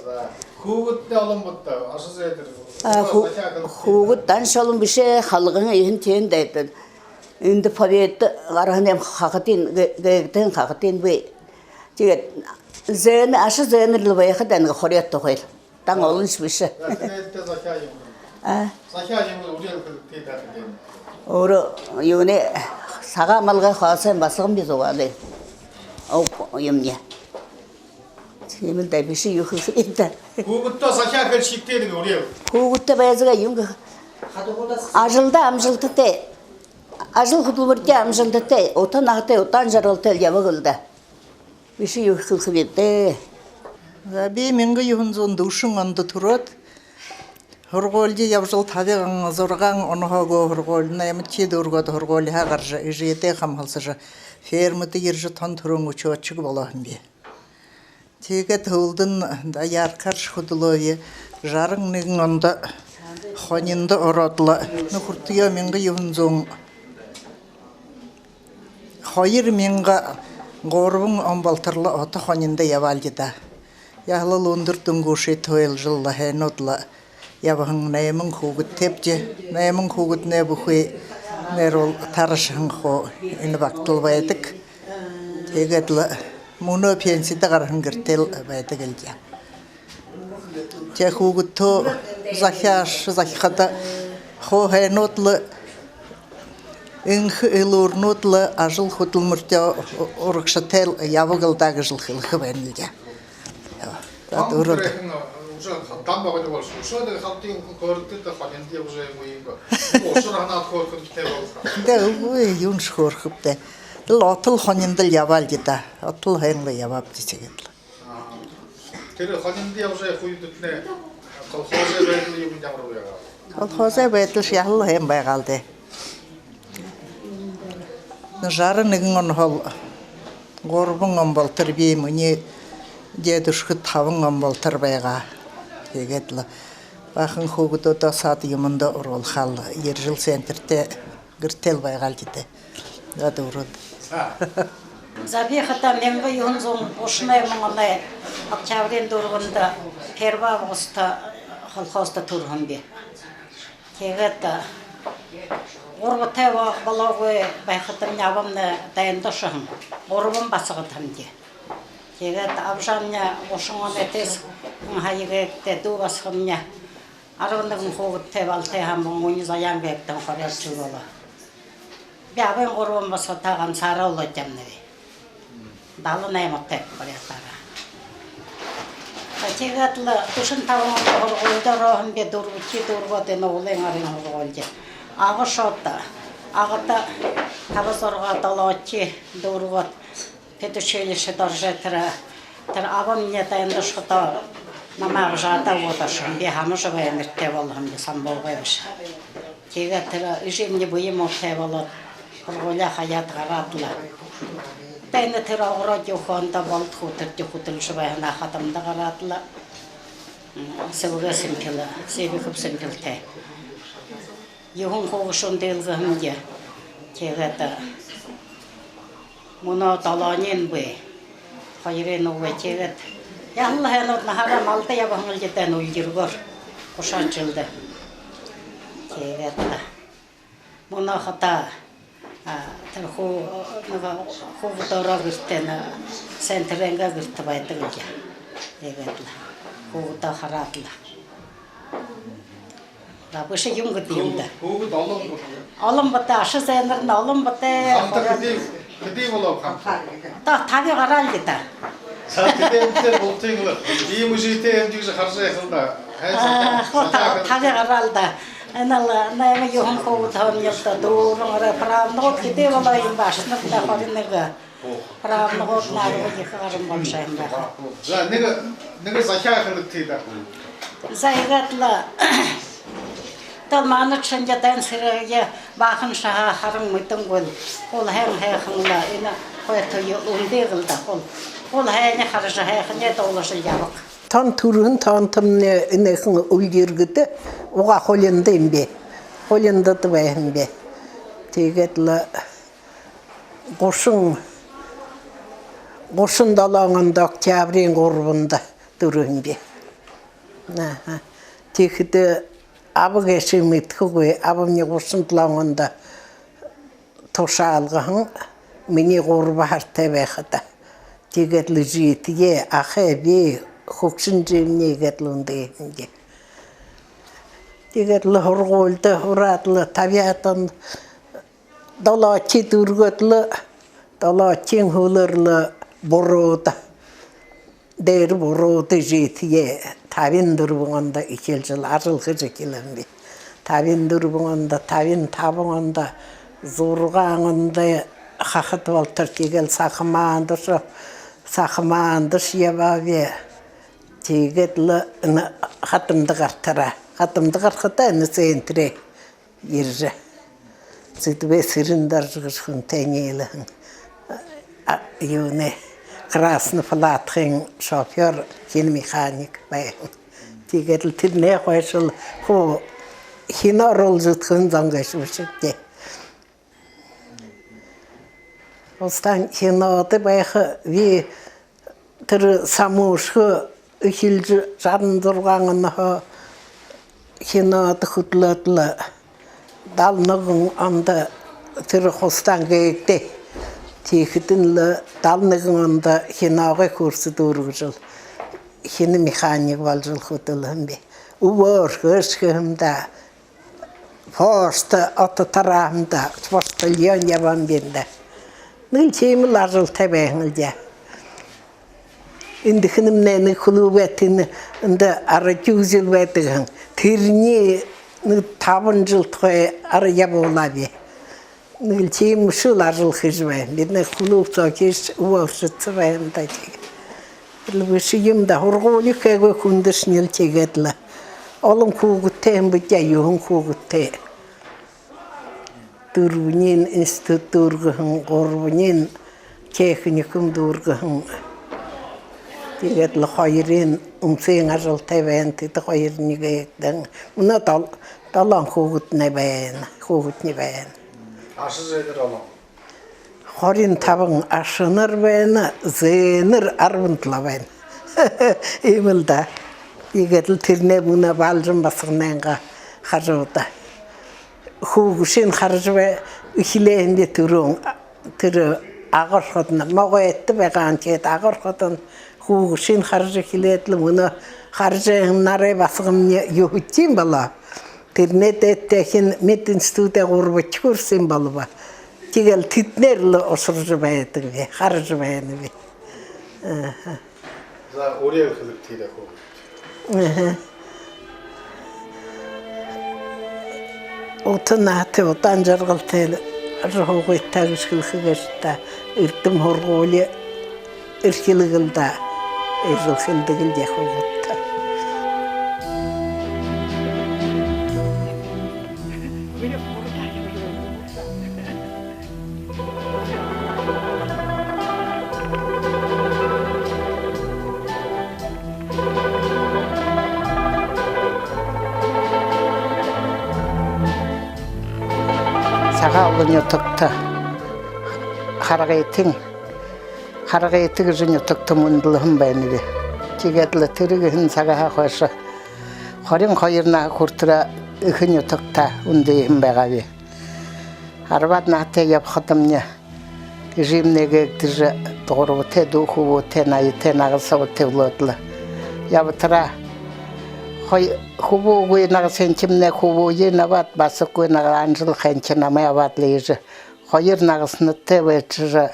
За. Хүүгэдтэ олон бэд даа, аша зээнэр. А, хүү-, хүүгэд даншье олон бэшэ, халган иихэн тиин даа. Эндэ Победада гараһан юм хахадынь, гэ-, гээгдэһэн хахадынь бии. Тиигээд зээнэ, аша зээнэр лэ байха даа, нэгэ хорёод тухайл. Дан олоншье бэшэ. Захяа юм. А? Захяа юм, үреэл хэлэгты даа. Өөрөө юунэй, сагаа малгай хоосой басаган би Зугаалай. Оо, юумни. Тиимэл даа, бэшэ юу хэлэхэб даа. Хүүгэдтэ захяа хэлэшэгты, нэгэ үреэл. Хүүгэдтэ байзагай юм гэхэ. Ажалдаа амжалтатай, ажал хүдэлмэридээ амжалтатай, ута наһатай, удаан жаргалтай ябаг лэ даа. Бэшэ юу хэлэхэбиб даа. За, би мянга юһэн зуун дүшэн ондо түрөөд, һургуулида ябажал табяад зургаан онһоо гү һургуули, наймадахи дүүргээд һургуулиһаа гаража, эжыдээ хамһалсажа, фермэдэ ерэжэ, тон түрын учётчик болоһон би. Тиигээд һүүлдэнь дояркааршье хүдэлөөб, жаран нэгэн ондо хониндо ороод лэ, нүхэртэеэ мянга юһэн зуун хоёр мянга гурбан он болотор лэ ото хониндо ябаалди даа. Яһала үндэр дүнгүүшые туйлажал лэ, һайнууд лэ ябаһан, найман хүүгэдтэйбди. Найман хүүгэднай бүхы нэрүүл тарашаһан хуу энэ багтал байдаг. Тиигээд лэ мүнөө пенсидэ гараһан гэртэйл байдаг лэ даа. Тээ хүүгэдтөө захяаш захихада хуу һайнууд лэ, энхэ элүүрнүүд лэ ажал хүдэлмэридөө урагшатай ябаг лэ даа гэжэл хэлэхэ байна лэ даа. За, дүүрээд. Уже халтаан байгаа болшоо. Үшөө нэгэ халтын хөөрэгдэд, хониндо уже юм юм. Ушар һанаад хөөрхэмтэй болоо. Даа, үгы, юуншье хөөрхэб даа. Тэл отол хониндол ябаалди даа. Отол һайн лэ ябаабди тиигээд лэ. Тэрэ хониндо ябажа байхадатнай колхозой байдал юумэн ямар байгаа? Колхозой байдалшье яһала һайн байгаал даа. Жаран нэгэн онһоол гурбан он болотор би, минии дедушка табан он болотор байгаа. Тиигээд лэ баахан хүүгэдөө саад юумэндэ оруулхаал, ерэжэл центртэ гэртэйл байгаалди даа. За, дүүрээд. За, би хадаа мянга юһэн зуун гушан найман оной октябриин дүрбэндэ Первоавгуст колхоздо түрэһэн би. Тиигээд гурбатай болоогүй байхадамни абамни дайнда ошоһон. Гурбан басагад һэмди. Тиигээд абжамни гушан оной тээсэ һаяг эгтэ, дүү басагамни арбан нэгэн хүүгэдтэй балтай һаамни, үни заяан бэгдэн хорёод жэл болоо. Би абын гурбан басагадаа гансаараа үлөөжэ ябанаб. Далан найматай буряадаараа. За, тиигээд лэ дүшэн табан ондо һургуулида орооһон би, дүрбэдэхи дүүргээд, энэ Уулын арын һургуулида. Ага ошоод, Агада таба, зургаа, долоодохи дүүргээд, педучилищедэ орожо, тэрэ, тэрэ абамни дайнда ошоходоо намайе абажа, абаад ошоһон. Би Хамажабай нэртэй болоһон би, Самбуугай бэшэ. Тиигээд тэрэ эжымни бэе муутай болоод, һургуулияа хаяад гараад лэ. Дайнда тэрэ огород юухэндэ болод хүтэрдэ хүдэлжэ байһанаа хадамда гараад лэ, м, сэбэгээ сэмхилээ, сэбэхэб сэмхилтэ. Юһэн хүүгэшүүн дэлгэһэмди. Тиигээд мүнөө долоониинь бии. Хоёрынь үгы. Тиигээд яһала һайнууд наһаараа малда ябаһан лэ даа, үльгэргөөр. Гушаад жэлдэ. Тиигээд лэ мүнөө хадаа, а, тэрэ хүү-, нэгэ хүүгэдөөрөө гэртэнь, центрэнгээ гэртэ байдаг лэ даа. Тиигээд лэ хүүгэдөө хараад лэ. Да, бэшэ юм гэдэг юм даа. Хүүгэд олон бэ? Олон бэ даа, аша зээнэрнь олон бэ даа. Хамта хэды, хэды болоо хамта? Да, таби гараал даа. За, тэдэнтэй бултын лэ. Иимэ эжытэй юм гэжэ хаража байхал даа. Аа, хуу та-, таби гараал даа. Энэл найман юһэн хүүгэд һэн юм даа, дүүрэн орой, правнугууд хэды болоо юм бэ, ашанарнай хорин нэгэ. Правнугууд наараа ехэ гаран болошоо юм байгаа. За, нэгэ, нэгэ захяа хэлэгты даа. За, иигээд лэ, тал манай шэнги дайн сэрэгые баахан шаһаа харан мэдэнгүй лэ. Хуу һайн һайхан лэ, энэ хойто үндыгэл даа, хуу. Хуу һайниие хаража, һайханиие дуулажал ябаг. Тон түрэһэн тоонтомни энэхэн үльгэргэдэ угаа хулинда юм би. Хулиндада байһан би. Тиигээд лэ гушан, гушан долоон ондо октябриин гурбанда түрэһэн би. Аха. Тиихэдэ аба гээшые мэдэхэгүй, абамни гушан долоон ондо тушаалгаһан, минии гурба һаратай байхада. Тиигээд лэ эжытэеэ, ахай, би, хүгшэн эжымни иигээд лэ үндыһэн даа. Тиигээд лэ һургуулида һураад лэ, табяад он, долоодохи дүүргээд лэ, долоодохиин һүүлээр лэ Буруудай, Дээрэ Буруудай эжытэеэ табин дүрбэн ондо эхилжэл, ажал хэжэ эхилһэн би. Табин дүрбэн ондо, табин табан ондо, зургаан ондо хахад болотор, тиигээл Саха мандаш, Саха мандаш ябааб. Тиигээд лэ энэ Хадамда гаратараа, Хадамда гарахадаа энэ центрээ ерэжэ, Цыдыбай Цырен-Доржо гэжэ хүнтэй ниилэһэн, а, юунэй, Красный Флагын шофёр, хиномеханик байһан. Тиигээд лэ тэрэнэй хойшол хуу хино оруулжа үгэһэн зон гээшэ бэшэ даа. Хустаан хинодо байха, би тэрэ самуушха эхилжэ жаран зургаан онһоо хинодо хүдэлөөд лэ, далан нэгэн ондо тэрэ хустаан гээгдээ. Тиихэдэнь лэ далан нэгэн ондо хиногой курс дүүргэжэл, хиномеханик боложол хүдэлһэн би. Үбһөө орхёошхо юм даа. Почта ото тарааһан даа, почтальон ябаһан би даа. Нэгэл тиимэл ажалтай байһан лэ даа. Эндэхэнь мүнөө нэгэ хүлүүб тэнэ, эндэ арай тюзел байдаг һэн. Тэрэнээ нэгэ табан жэл тухай арай ябуулааб би. Нэгэл тиимэшэл ажал хэжэ байһан. Бидэнэй хүлүүб соо хэжэ, үбһөө орхёожо байһан даа. Тиигээд лэ бэшэ юм даа, һургуули хээгүй, хүндэшни лэ тиигээд лэ. Олон хүүгэдтэй юм бидэ, юһэн хүүгэдтэй. Дүрбэниинь институт дүүргэһэн, гурбаниинь техникум дүүргэһэн. Тиигээд лэ хоёрынь үмсын ажалтай байна, тэдэ хоёрынь нэгэдэн. Мүнөө дол-, долоон хүүгэднай байна, хүүгэднай байна. Аша зээнэр олон? Хорин табан ашанар байна, зээнэр арбан долоо байна. Иимэл даа. Иигээд лэ тэрэнээ мүнөө Балжан басаганайнгаа хажууда. Хүүгэшынь хаража бай-, эхилээ һэмди түрүүн, тэрэ Агын орходонь, Могойто байгаа һэн, тиигээд Агын орходонь хүүгэшынь хаража эхилээд лэ, мүнөө хаража байһан Нарай басаганмни юу хэжэ юм болоо. Тэрэнэй дээдэхинь мединститутын гурбадахи курсын болобо. Тиигээл тэдэнээр лэ ушаржа байдаг би, хаража байнаб би. Аха. За, үреэл хэлэгты даа, хүүгэд. Аха. Ута наһатай, удаан жаргалтай ажаһуугыт даа гэжэ хэлэхэ гээшэ даа. Эрдэм һургуули эрхилэгэл даа. Эжэл хэлдэгэл даа хүүгэдтэ. Сагаалганай нютагта Харгытын, Харгыта гэжэ нютагта мүндэлһэн байнаб. Тиигээд лэ тэрэ гэһэн сагһаа хойшо хорин хоёр наһа хүрэтэрөө эхэ нютагтаа үндыһэн байгааб. Арбаад наһатай ябахадамни эжымни гээгдэжэ, гурбатай дүү хүбүүтэй, наятай нагаса үтэ үлөөд лэ ябатараа. Хой-, хүбүүгүй нагасынхимни хүбүүень абаад, басагүй нага-, Анжелаханхи намай абаад лэ, иижэ хоёр нагасантай байжа,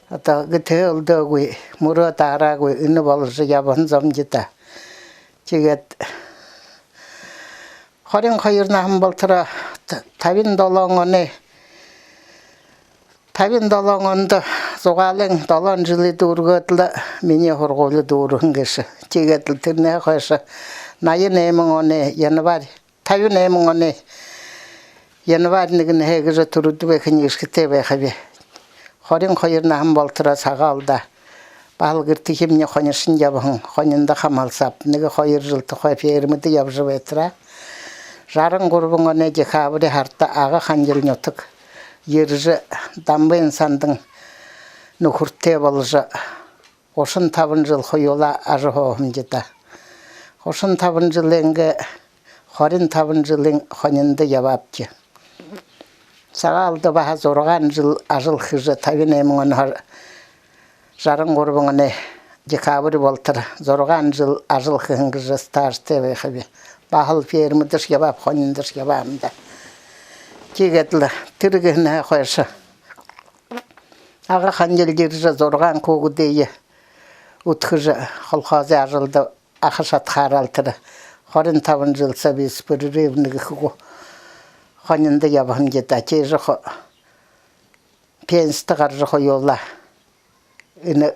одоо гэтэһээ үлдөөгүй, мүрөө даараагүй, энэ боложо ябаһан зомди даа. Тиигээд хорин хоёр наһан болотороо, т-, табин долоон оной, табин долоон ондо Зугаалайн долоон жэлээ дүүргээд лэ, минии һургуули дүүргэһэн гээшэ. Тиигээд лэ тэрэнһээ хойшо наян найман оной январь, табин найман оной январь нэгэнһээ гэжэ түрэлдэ байхань эжытэй байхаб. Хорин хоёр наһан болотороо Сагаалда баһал гэртэхимни хонишон ябаһан, хониндо хамһалсааб. Нэгэ хоёр жэл тухай фермэдэ ябажа байтараа, жаран гурбан оной декабрь һарада Ага-Хангил нютаг ерэжэ, Дамбын Сандан нүхэртэй боложо, гушан табан жэл хоюулаа ажаһууһамди даа. Гушан табан жэлэйнгээ хорин табан жэлынь хониндо ябаабди. Сагаалда баһа зургаан жэл ажал хэжэ, табин найман онһоо жаран гурбан оной декабрь болотор зургаан жэл ажал хэһэн гэжэ стажтай байхаб. Баһал фермэдэшье ябааб, хониндошье ябааб даа. Тиигээд лэ тэрэ гэһэнһээ хойшо Ага-Хангилда ерэжэ, зургаан хүүгэдые үдхэжэ, колхозой ажалда аха шатахаараа лэ тэрэ хорин табан жэл соо беспрерывно гэхэ гү, Япониндо ябаһан даа, тиижэ хо-, пенсидэ гаража хоюулаа. Энэ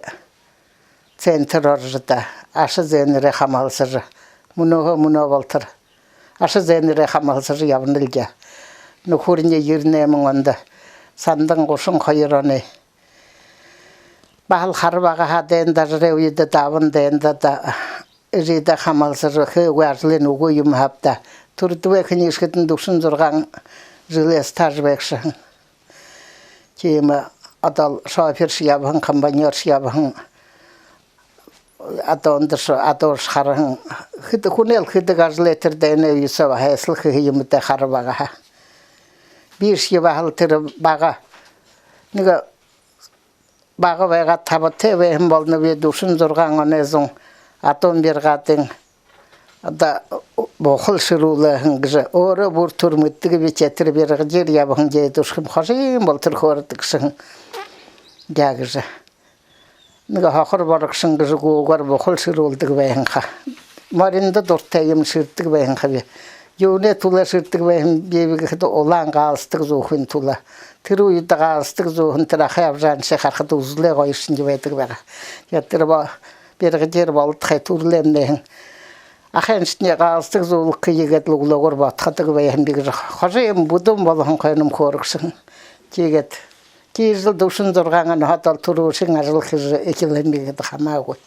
центр орожо даа, аша зээнэрээ хамһалсажа, мүнөөхи мүнөө болотор аша зээнэрээ хамһалсажа ябанал даа. Нүхэрни ерэн найман ондо, Сандан гушан хоёр оной. Баһал хара багаһаа дайн дажарай үедэ, дабан дайнда даа, эжыдээ хамһалсажа, хээгүй ажалынь үгы юм һаа даа. Трудовой книжкадань дүшэн зургаан жэлэй стаж байгша һэн. Тиимэ, одоол шофёршье ябаһан, комбайнёршье ябаһан, адууншье, адууншье хараһан. Хэды, хүнэй л хэдэг ажалай тэрэ дайнай үе соо баһал хэһэн юм даа, хара багаһаа. Бишье баһал тэрэ бага, нэгэ бага байгаа, табатай байһан болоноб, дүшэн зургаан оной зон адуун бригадын одоо бухал шэрүүлээ һэн гэжэ өөрөө бүри түрэ мэдэдэгби. Тиигээд тэрэ бригадир ябаһан дедушкам хожом болотор хөөрэдэг һэн даа гэжэ. Нэгэ хохор борогшон гэжэ гүүгээр бухал шэрүүлдэг байһан ха. Мориндо дуратай юм, шэрдэг байһан ха би. Юунэй түлөө шэрдэг байһан бэ гэхэдэ, улаан галстук зүүхын түлөө. Тэрэ үедэ галстук зүүһэн тэрэ ахай абжааншье харахада үзэлээ, гоёшонь байдаг байгаа. Яа, тэрэ бо-, бригадир болоод хай түрэлэймнай һэн. Ахайншни галстук зүүлхэеэ гээд лэ үглөөгүүр бодходог байһан би гэжэ хожом бүдүүн болоһон хойном хөөрэгшэ һэн. Тиигээд тиижэл дүшэн зургаан онһоо даа түрүүшын ажал хэжэ эхилһэн би гэхэдэ хамаагүй.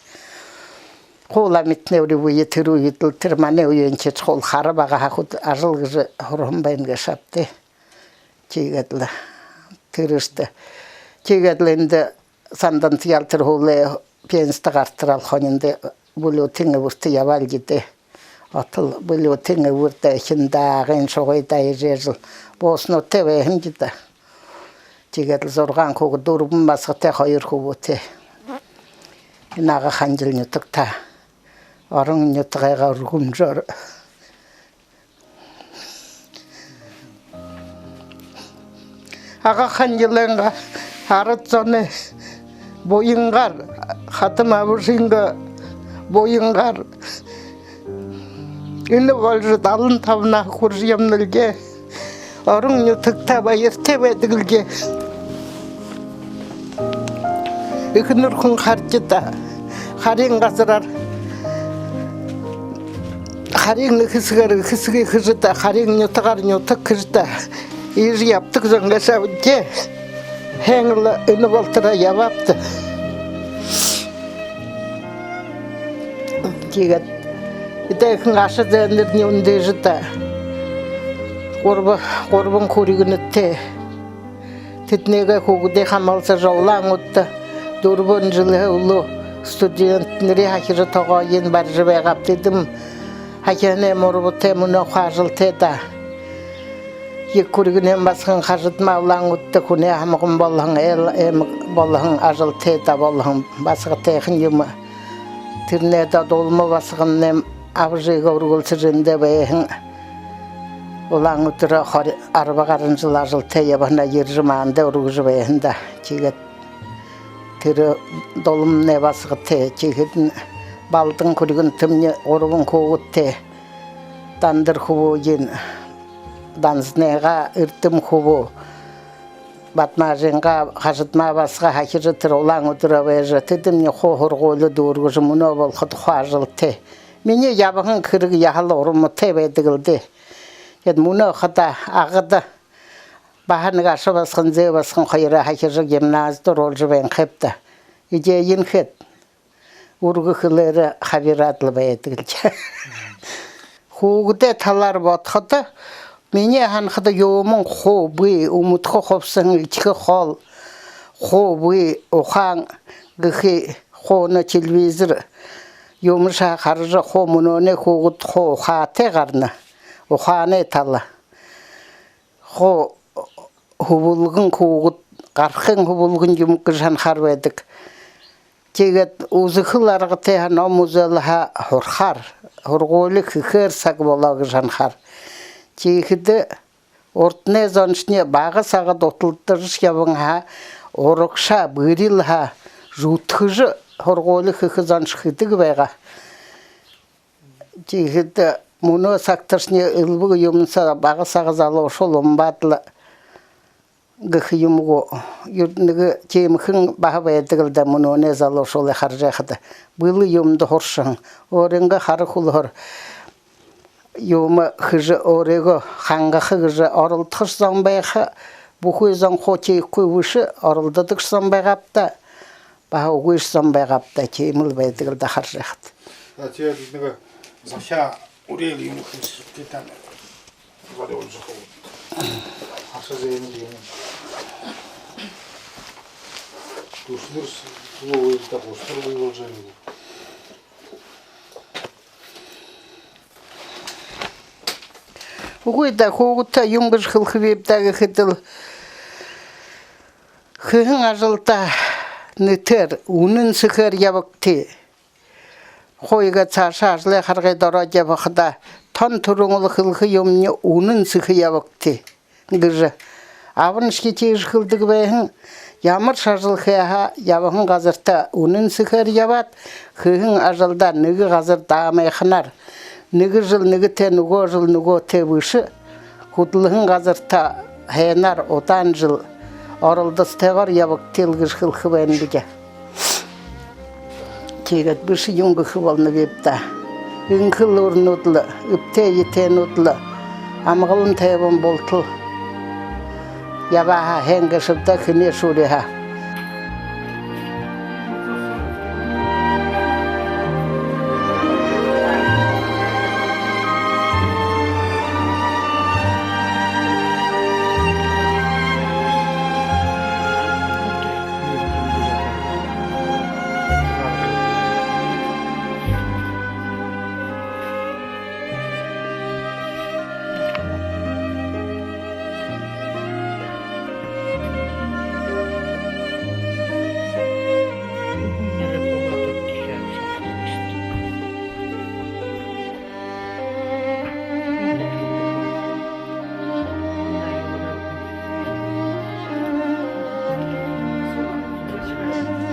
Хуу ламитанай үри бии, тэрэ үедэл тэрэ манай үеынхиеэ хуу хара багаһаа хүдөө ажал хэжэ һураһан байна гээшэ ааб даа. Тиигээд лэ тэрэшье. Тиигээд лэ эндэ Сандантаяал тэрэ һүүлээр пенсидэ гартарал, хониндо Бүлүүтын эбэртэ ябаал даа. Отол Бүлүүтын эбэр даа, эхин даа, Агын шугы даа эжэжэл, буусануудтай байһан даа. Тиигээд лэ зургаан хүүгэд, дүрбэн басагатай, хоёр хүбүүтэй. Энэ Ага-Хангил нютагтаа, орон нютагайнгаа үргэмжөөр. Ага-Хангилайнгаа арад зоной буянгаар, Хадам абашанайнгаа буянгаар энэ болжо далан табан наһа хүрэжэ ябанал даа. Орон нютагтаа баяртай байдаг лэ даа. Эхэнэр хүн харжа даа, харин газараар, харин эхэсэгээр эхэсэгээ хэжэ даа, харин нютагаар нютаг хэжэ даа. Иигэжэ ябадаг зон гээшэ ааб даа. Һайн лэ энэ болотороо ябаабди. Тиигээд эдэ ехэ аша зээнэрынь үндыжэ даа. Гурба-, гурбан хүрьгэнэтэй. Тэдэнэйнгээ хүүгэдые хамһалсажа, Улаан-Үдэдэ дүрбэн жэлһээ үлүү студентнэрые һахижа, тогоогыень барижа байгаабди. Тэдэм һахиһанай мурбатай, мүнөө хуу ажалтай даа. Ехэ хүрьгэнэйм басаган Хажидма Улаан-Үдэдэ хүнэй һамган болоһон, эл эмэг болоһон, ажалтай даа болоһон, басагатайхан юм. Тэрэнэй даа Дулма басаганнай абажа иигээ үргэлсэжэ эндээ байһан. Улаан-Үдэрөө хори-, арба гаран жэл ажалтай ябаһанаа ерэжэ маанадаа үргэжэ байһан даа. Тиигээд тэрэ Дулманай басагатай, тиихэдэнь Балдан хүрьгэнтэмни гурбан хүүгэдтэй. Дандар хүбүүень, Данзанайнгаа Эрдэм хүбүү, Бадмаажанайнгаа Хажидма басаган һахижа, тэрэ Улаан-Үдэрөө байжа, тэдэмни хуу һургуули дүүргэжэ, мүнөө болоходо хуу ажалтай. Минии ябаһан хэрэг яһала урматай байдаг лэ даа. Тиигээд мүнөө хадаа Агада баһа нэгэ аша басаган, зээ басаган хоёроо һахижа, гимназида оруулжа байнхайб даа. Эдеэнь хээд, үргэн хэлээрээ хабираад лэ байдаг лэ даа. Хүүгэдэй талаар бодоходо, минии һанахада, юумэн хуу бии: үмдэхэ хубсаһан, эдихэ хоол хуу бии, ухаан гэхэ, хуу нэ телевизор юумэшье хаража, хуу мүнөөнэй хүүгэд хуу ухаатай гарана. Ухаанай тала. Хуу һүбэлгэн хүүгэд, гарахын һүбэлгэн юм гэжэ һанахаар байдаг. Тиигээд үзэхэл аргатай һаа, ном үзээл һаа һурахаар, һургуули хэхээр саг болоо гэжэ һанахаар. Тиихэдэ урданай зоншни бага сагта дуталдажа ябаһан һаа, урагшаа бэрил һаа, зүдхэжэ һургуули хэхэ зоншни хэдэг байгаа. Тиихэдэ Мүнөө сагташни элбэг юумэн соо бага сага залуушуул умбаад лэ гэхэ юм гү, юу, нэгэ тиимэхэн баһа байдаг лэ даа, мүнөөнэй залуушуулые хаража байхада. Бэлэй юумэндэ һуршаһан. Өөрынгөө хара хүлһөөр юумэ хэжэ, өөрыгөө хангаха гэжэ оролдохош зон байха, бүхы зон хуу тиихэ бэшэ, оролдодогшье зон байгааб даа, баһа үгышье зон байгааб даа, тиимэл байдаг лэ даа хаража байхада. За, тиигээд нэгэ захяа үреэл юумэ хэлэжэ үгыт даа. Бариулжа хуу. Аша зээнэр юумэ. Дүшэлэр үгы даа, гушанар бии болжо байна гү? Үгы даа, хүүгэдтэ юун гэжэ хэлэхэбиб даа гэхэдэл, хэһэн ажалдаа нэтээр, үнэн сэхээр ябагты. Хуу иигээд саашаа ажалай харгыда ороод ябахадаа, тон түрүүн лэ хэлэхэ юумэниинь үнэн сэхэ ябагты гэжэ. Абаншье тиижэ хэлэдэг байһан, ямаршье ажал хэхэ һаа, ябаһан газартаа үнэн сэхээр ябаад, хэһэн ажалдаа нэгэ газар даамайханаар, нэгэ жэл нэгэтэ, нүгөө жэл нүгөөтэ бэшэ, хүдэлһэн газартаа һайнаар удаан жэл оролдосотойгоор ябагты лэ гэжэ хэлэхэ байнабди. Тиигээд бэшэ юун гэхэ болонобиб даа. Энхэ элүүрнүүд лэ, эбтэй эетэйнүүд лэ амгалан тайбан болотол ябаа һаа һайн гээшэб даа, хэнэйшье үри һаа.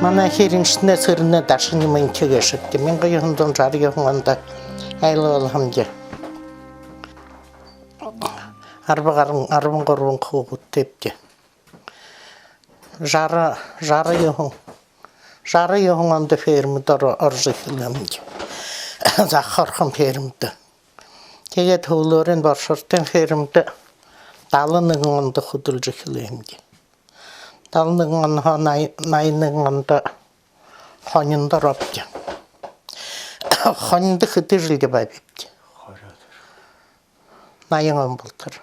Манай Хирэншэнэй Сэрэнэй Дашанай Мэнхэ гээшэбди. Мянга юһэн зуун жаран юһэн ондо айлга болоһомди. Арба гаран, арбан гурбан хүүгэдтэйбди. Жаран, жаран юһэн, жаран юһэн ондо фермэдэ оро-, орожо эхилһэмди. Захаһан фермэдэ. Тиигээд һүүлээрнь Боршортын фермэдэ далан нэгэн ондо хүдэлжэ эхилһэмди. Далан нэгэн онһоо най-, наян нэгэн ондо хониндо орообди. Хониндо хэды жэл ябаабибди? Наян он болотор.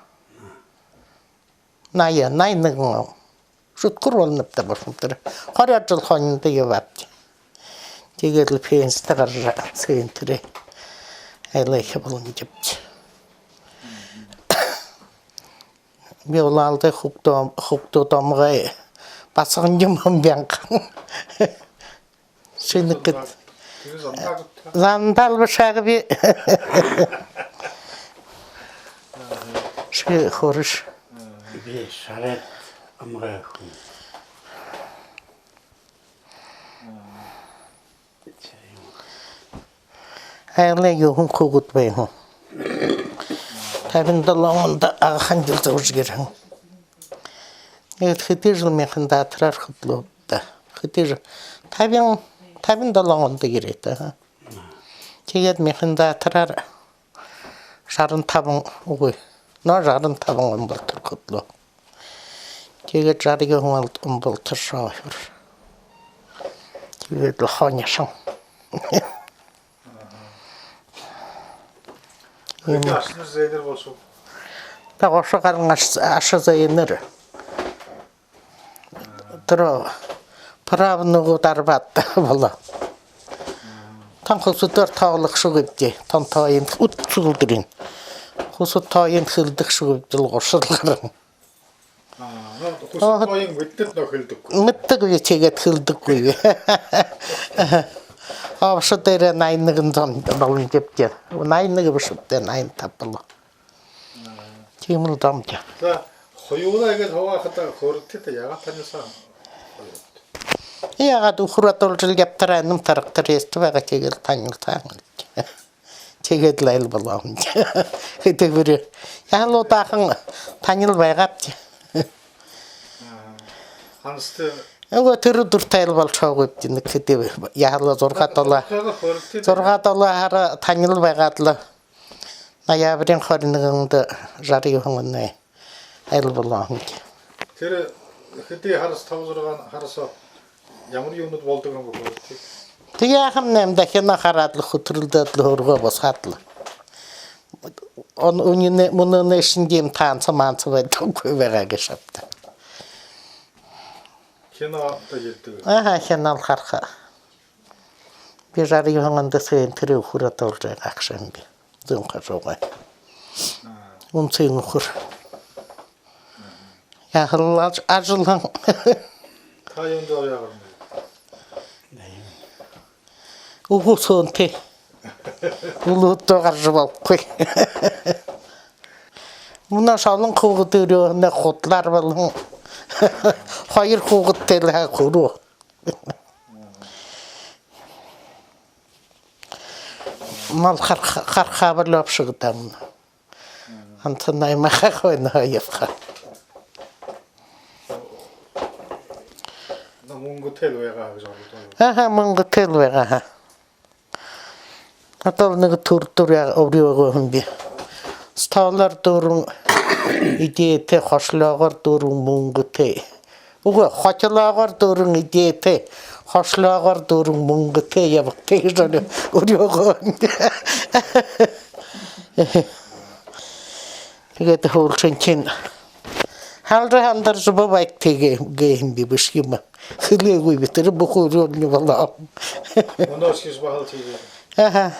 Наян, наян нэгэн он. Шүдхэр болоноб даа, бошон тэрэ. Хорёод жэл хониндо ябаабди. Тиигээд лэ пенсидэ гаража, центртэ айлга хэхэ болонобди. Би улаалдай хүүгэдөө, хүүгэдүүд омогой басаган юм һэм бянган. Шэнэ гээд. Зандал бэшэ гээ би. Ши хөөрэш. Би шарайд омогой хүн. Айлгай юһэн хүүгэд байһан. Табин долоон ондо Ага-Хангил зүүжэ ерэһэн. Тиигээд хэды жэл механизатораар хүдэлөөбди даа. Хэды жэл? Табин, табин долоон ондо ерээд, аха. Тиигээд механизатораар жаран табан, үгы. Но, жаран табан он болотор хүдэлөө. Тиигээд жаран юһэн он болотор шофёр. Тиигээд лэ хонишон. Хэды ашанар зээнэр болошоо? Та гуша гаран аш-, аша зээнэр. Тэрэ правнугууд арбаад болоо. Тон хүсэдөөр тоолохогүйбди. Тон тоонь үд сүлдэрынь. Хүсэд тоонь хэлэдэгшэгүйбди, гушал гаран. Аа, ну, хүсэд тоонь мэдэдэг, но хэлэдэггүй. Мэдэдэгби, тиигээд хэлэдэггүй. Обшо дээрээ наян нэгэн зон болонобди. Наян нэгэ бэшэ бди, наян таба болоо. Тиимэл зомди. За, хоюулаа иигээд һуугааха хөөрэдэгты, яагаад танилсаа? Яагаад, үхэр одолжол ябатараа, энэмнай тарагтар ээстэ байгаа, тиигээд танилсаа һэн. Тиигээд лэ айл болоо юм. Хэдэ бүри. Яһала удаахан танил байгаабди. Ханастай. Үгы, тэрэ үдэртэ айл болошоогүйбди, нэгэ хэдэ. Яһала зургаа долоо. Зургаа долоо һара танил байгаад лэ. Ноябриин хорин нэгэндэ жаран юһэн оной айл болоо юм. Тэрэ хэдэ һара соо, таба-зургаан һара соо ямар юумэнүүд болодог юм бэ, хөөрэжэ? Тиигээ яахамнай, наймдаа хино хараад лэ, хүтэрэлдөөд лэ, һөөргөө бусаад лэ. Он-, үнинэй, мүнөөнэй шэнги иимэ танца-манца байдаггүй байгаа гээшэ ааб даа. Хино одоо ердэг. Аха, хино лэ хараха. Би жаран юһэн ондо сэн тэрэ үхэр одолжо байгаа гээшэ юм би. Зүүн хажуугай. Үнсэ үхэр. Яһала ажалһан. Та юундэ яагарна? Үгы, соонь тэ. Үлөөдөө гаража болохогүй. Мүнөө шалан хүүгэд үреэһэнэй худалаар болоһон. Хоёр хүүгэдтэй лэ һаа хүрөө. Мал хар-, харахаа болёо бшуу даа мүнөө. Антон наймаха хойно ябаха. Мүнгэтэй лэ байгаа гэжэ оролдоо. Аха, мүнгэтэй лэ байгаа, аха. Адал нэгэ түрэ дүрэ үреэгээ һэм би. Столоор дүүрэн эдеэтэй, хошолоогоор дүүрэн мүнгэтэй. Үгы, хошолоогоор дүүрэн эдеэтэй, хошолоогоор дүүрэн мүнгэтэй ябагты гэжэ үреэгээ һэм би. Тиигээд һүүлшынхинь халжа һандаржа баабайгты гээ һэм би, бэшэ юм. Хэлээгүй би, тэрэ бүхы үреэлни болоо. Мүнөөшье баһал тиигээ. Аха.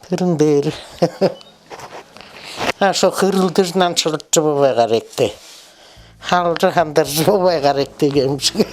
Тэрэн дээрэ. Ашоо хэрэлдэжэ, наншалжа баабайгаарайгты. Халжа һандаржа баабайгаарайгты гэмшэг.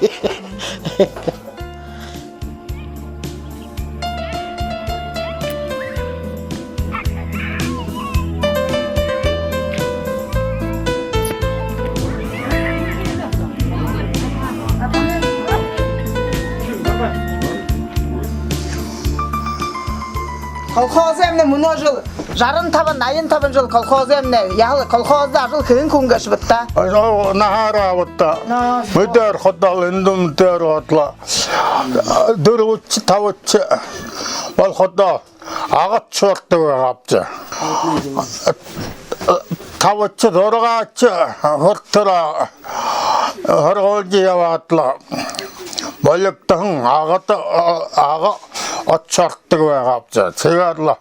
Колхозоймнай мүнөө жэл жаран табан, наян табан жэл колхозоймнай. Яһала колхозда ажал хэһэн хүн гээшэбта? Ажал наһаараа абаад та. Наа. Мэдээ орходол, эндэ мэдээ орходол. Дүрбэдэхи, табадахи болоходоо агад шуурдаг байгаабди. Табадахи, зургаадахи хүрэтэр һургуулида ябаад лэ, болигдоһон агада, ага ошордог байгаабди. Тиигээд лэ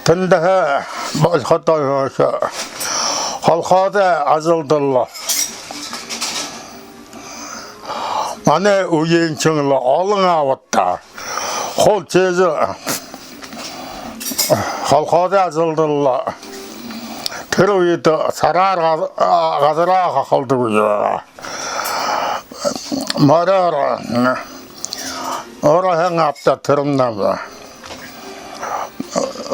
тэндэһээ болоходоо, колхозой ажалда лэ манай үеынхинь лэ олон аабад даа. Хуу тиижэ колхозой ажалда лэ тэрэ үедэ сараар газ-, газараа хахалдаггүй байгаа. Морёор ороһон ааб даа тэрэмнай.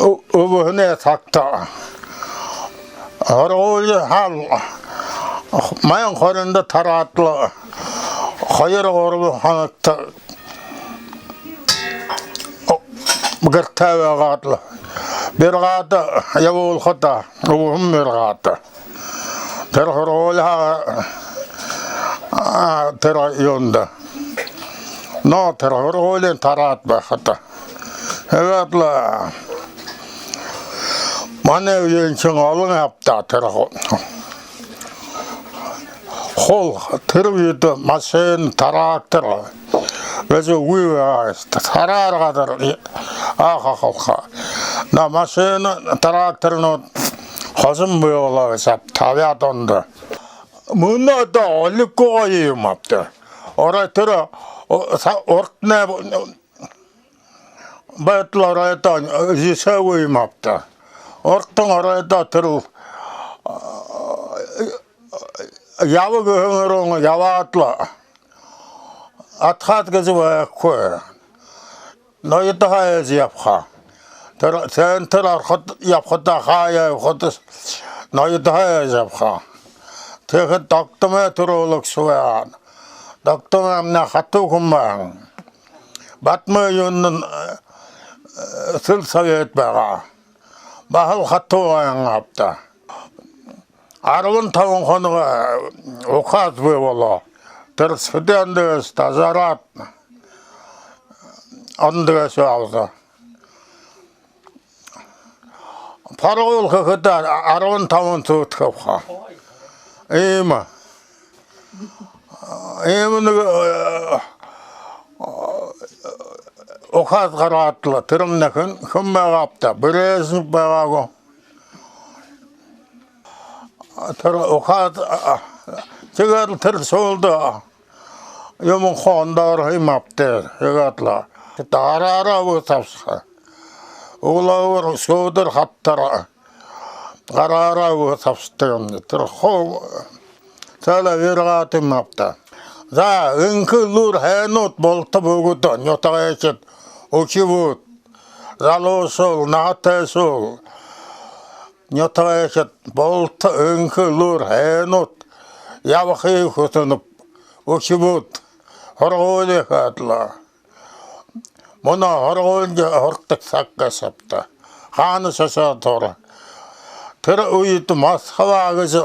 Ү-, үбһэнэй сагта һургуулиһаа лэ майн хориндо тараад лэ хоёр-гурба хоногто гэртээ байгаад лэ, бригада ябуулхада, үбһэн бригада. Тэрэ һургуулиһаа, а, тэрэ юундэ. Но тэрэ һургуулиин тараад байхада. Тиигээд лэ манай үеынхинь олон ааб даа тэрэ хуу. Хуу тэрэ үедэ машина, трактор гэжэ үгы байгаа. Сараар газараа хахалха. Но машина, тракторнууд хожом бии болоо гээшэ ааб, табяад ондо. Мүнөө одоо олиггүй гоё юм ааб даа. Орой тэрэ, о, са-, урданай байдал оройдоо жэшээгүй юм ааб даа. Урдань оройдоо тэрэл, а, ябаг гэһэн руу ябаад лэ, адхаад гэжэ байхагүй. Ноёдоһоо айжа ябаха. Тэрэ центр орохо, ябахада, хаяа ябахада ноёдоһоо айжа ябаха. Тиихэдэ Догдомой түрүүлэгшэ байгаа. Догдомоймнай хатуу хүн байгаа. Бадмын юунһээ, э, сельсовет байгаа. Баһал хатуу аймаг ааб даа. Арбан табан хоног, э, указ бии болоо. Тэрэ студент гээшэ дажараад, ондо гээшэ абаа. Һургуули хэхэдээ арбан табан сутка абаха. Иимэ. Иимэ нэгэ, э, указ гараад лэ, тэрэмнай хэн, хэн байгааб даа, Брежнев байгаа гү. Тэрэ указ, а, тиигээд лэ тэрэ шуулда юумэн хуу ондоо орохо юм ааб даа. Тиигээд лэ гараараа үгэһэ абаха. Үглөөгүүр, шүүдэр, хадатар гараараа үгэһэ абадаг юм. Тэрэ хуу цалин эрьеэд юм ааб даа. За, энхэ элүүр һайнууд булта бүгэдэ, нютагайхид, үхибүүд, залуушуул, наһатайшуул, нютагайхид булта энхэ элүүр һайнууд ябахые хүсэнэб, үхибүүд, һургуули хээд лэ. Мүнөө һургуулида һурадаг саг гээшэ ааб даа. Хаанашье ошоод һура. Тэрэ үедэ Москва гэжэ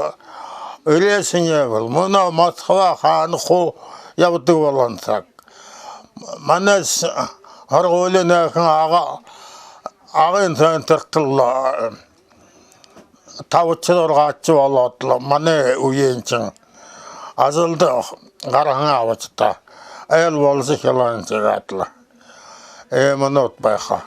ерээшье юм бэлэй. Мүнөө Москва хаана хуу ябадаг болоһон саг. Манай һургуулиин ехэ Ага, Агын центртэ лэ табадахи, зургаадахи болоод лэ, манай үеын шэнги ажалда гараһан ааб даа. Айл болжо эхилээ, тиигээд лэ. Иимэнүүд байха.